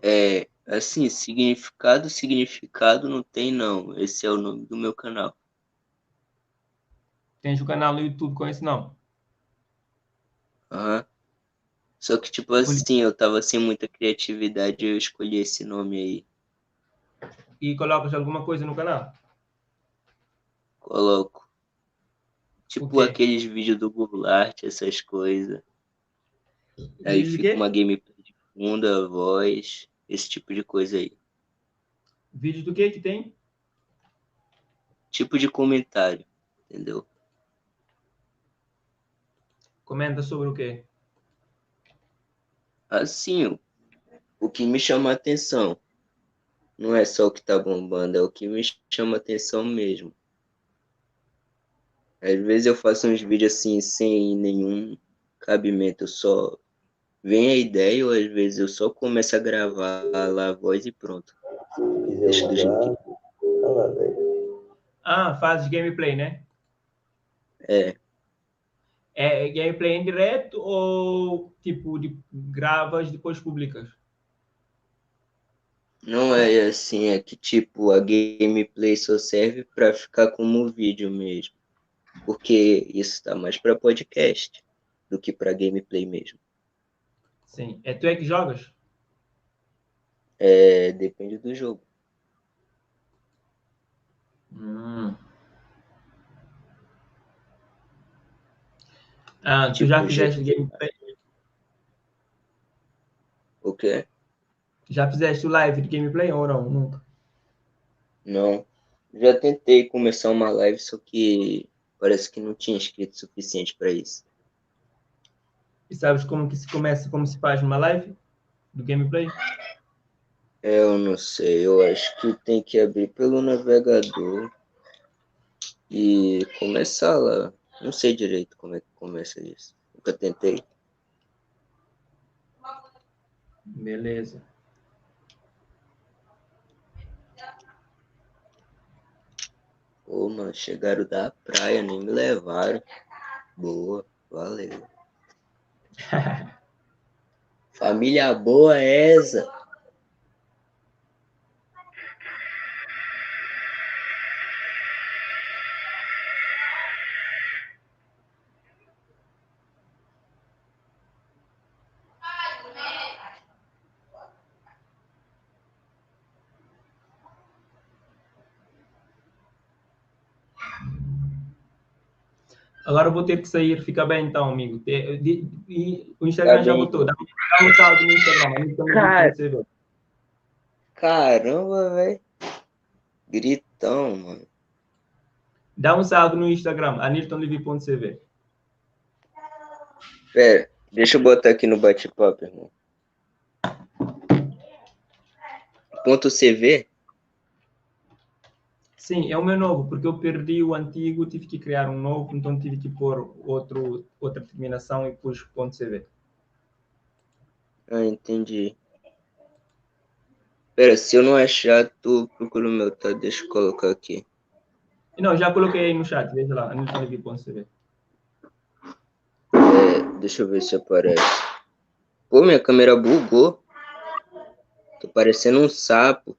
É, assim, significado, significado não tem não. Esse é o nome do meu canal. Tens o canal no YouTube com esse nome? Aham. Só que, tipo assim, eu tava sem muita criatividade e eu escolhi esse nome aí. E colocas alguma coisa no canal? Coloco. Tipo aqueles vídeos do Google Art, essas coisas. Aí Vídeo de fica quê? uma gameplay de fundo, a voz, esse tipo de coisa aí. Vídeo do que que tem? Tipo de comentário, entendeu? Comenta sobre o quê? Assim, o que me chama a atenção. Não é só o que tá bombando, é o que me chama a atenção mesmo. Às vezes eu faço uns vídeos assim, sem nenhum cabimento, eu só vem a ideia, ou às vezes eu só começo a gravar lá a voz e pronto. quiser Deixa do jeito mandar, que tá lá, velho. Ah, fazes gameplay, né? é. É gameplay em direto ou tipo de, gravas e depois publicas? Não é assim, é que tipo, a gameplay só serve pra ficar como vídeo mesmo. Porque isso tá mais pra podcast do que pra gameplay mesmo. Sim. É tu é que jogas? É, depende do jogo. Hum. Ah, tu já Tipo, fizeste GTA. gameplay? O quê? Já fizeste o live de gameplay ou não? Nunca. Não. Já tentei começar uma live, só que parece que não tinha inscrito suficiente pra isso. E sabes como que se começa, como se faz uma live do gameplay? É, eu não sei, eu acho que tem que abrir pelo navegador e começar lá. Não sei direito como é que começa isso. Nunca tentei. Beleza. Pô, mano, chegaram da praia, nem me levaram. Boa, valeu. Família boa é essa. Agora eu vou ter que sair. Fica bem então, amigo. E o Tá Instagram já bem. botou. Dá um salve no Instagram. Amigo Cara, também.cv. caramba, velho. Gritão, mano. Dá um salve no Instagram, aniltonlevy.cv. Pera, deixa eu botar aqui no bate-papo, irmão. Ponto CV? Sim, é o meu novo, porque eu perdi o antigo, tive que criar um novo, então tive que pôr outra terminação e pus ponto .cv. Ah, entendi. Pera, se eu não achar, tu procura o meu, tá? Deixa eu colocar aqui. Não, já coloquei aí no chat, veja lá, aniltonlevy.cv. É, deixa eu ver se aparece. Pô, minha câmera bugou. Tô parecendo um sapo.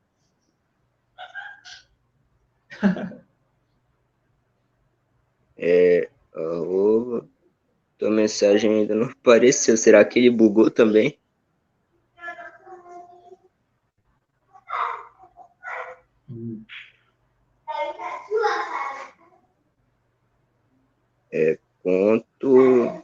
É, arroba. Tua mensagem ainda não apareceu. Será que ele bugou também? É, ponto.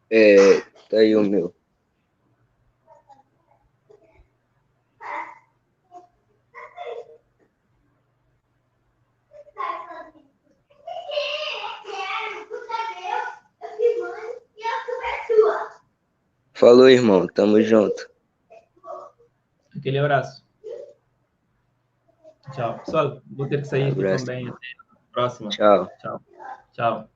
É, tá aí o meu. Falou, irmão. Tamo junto. Aquele abraço. Tchau. Pessoal, vou ter que sair. Fiquem Abraço. bem. Até a próxima. Tchau. Tchau. Tchau.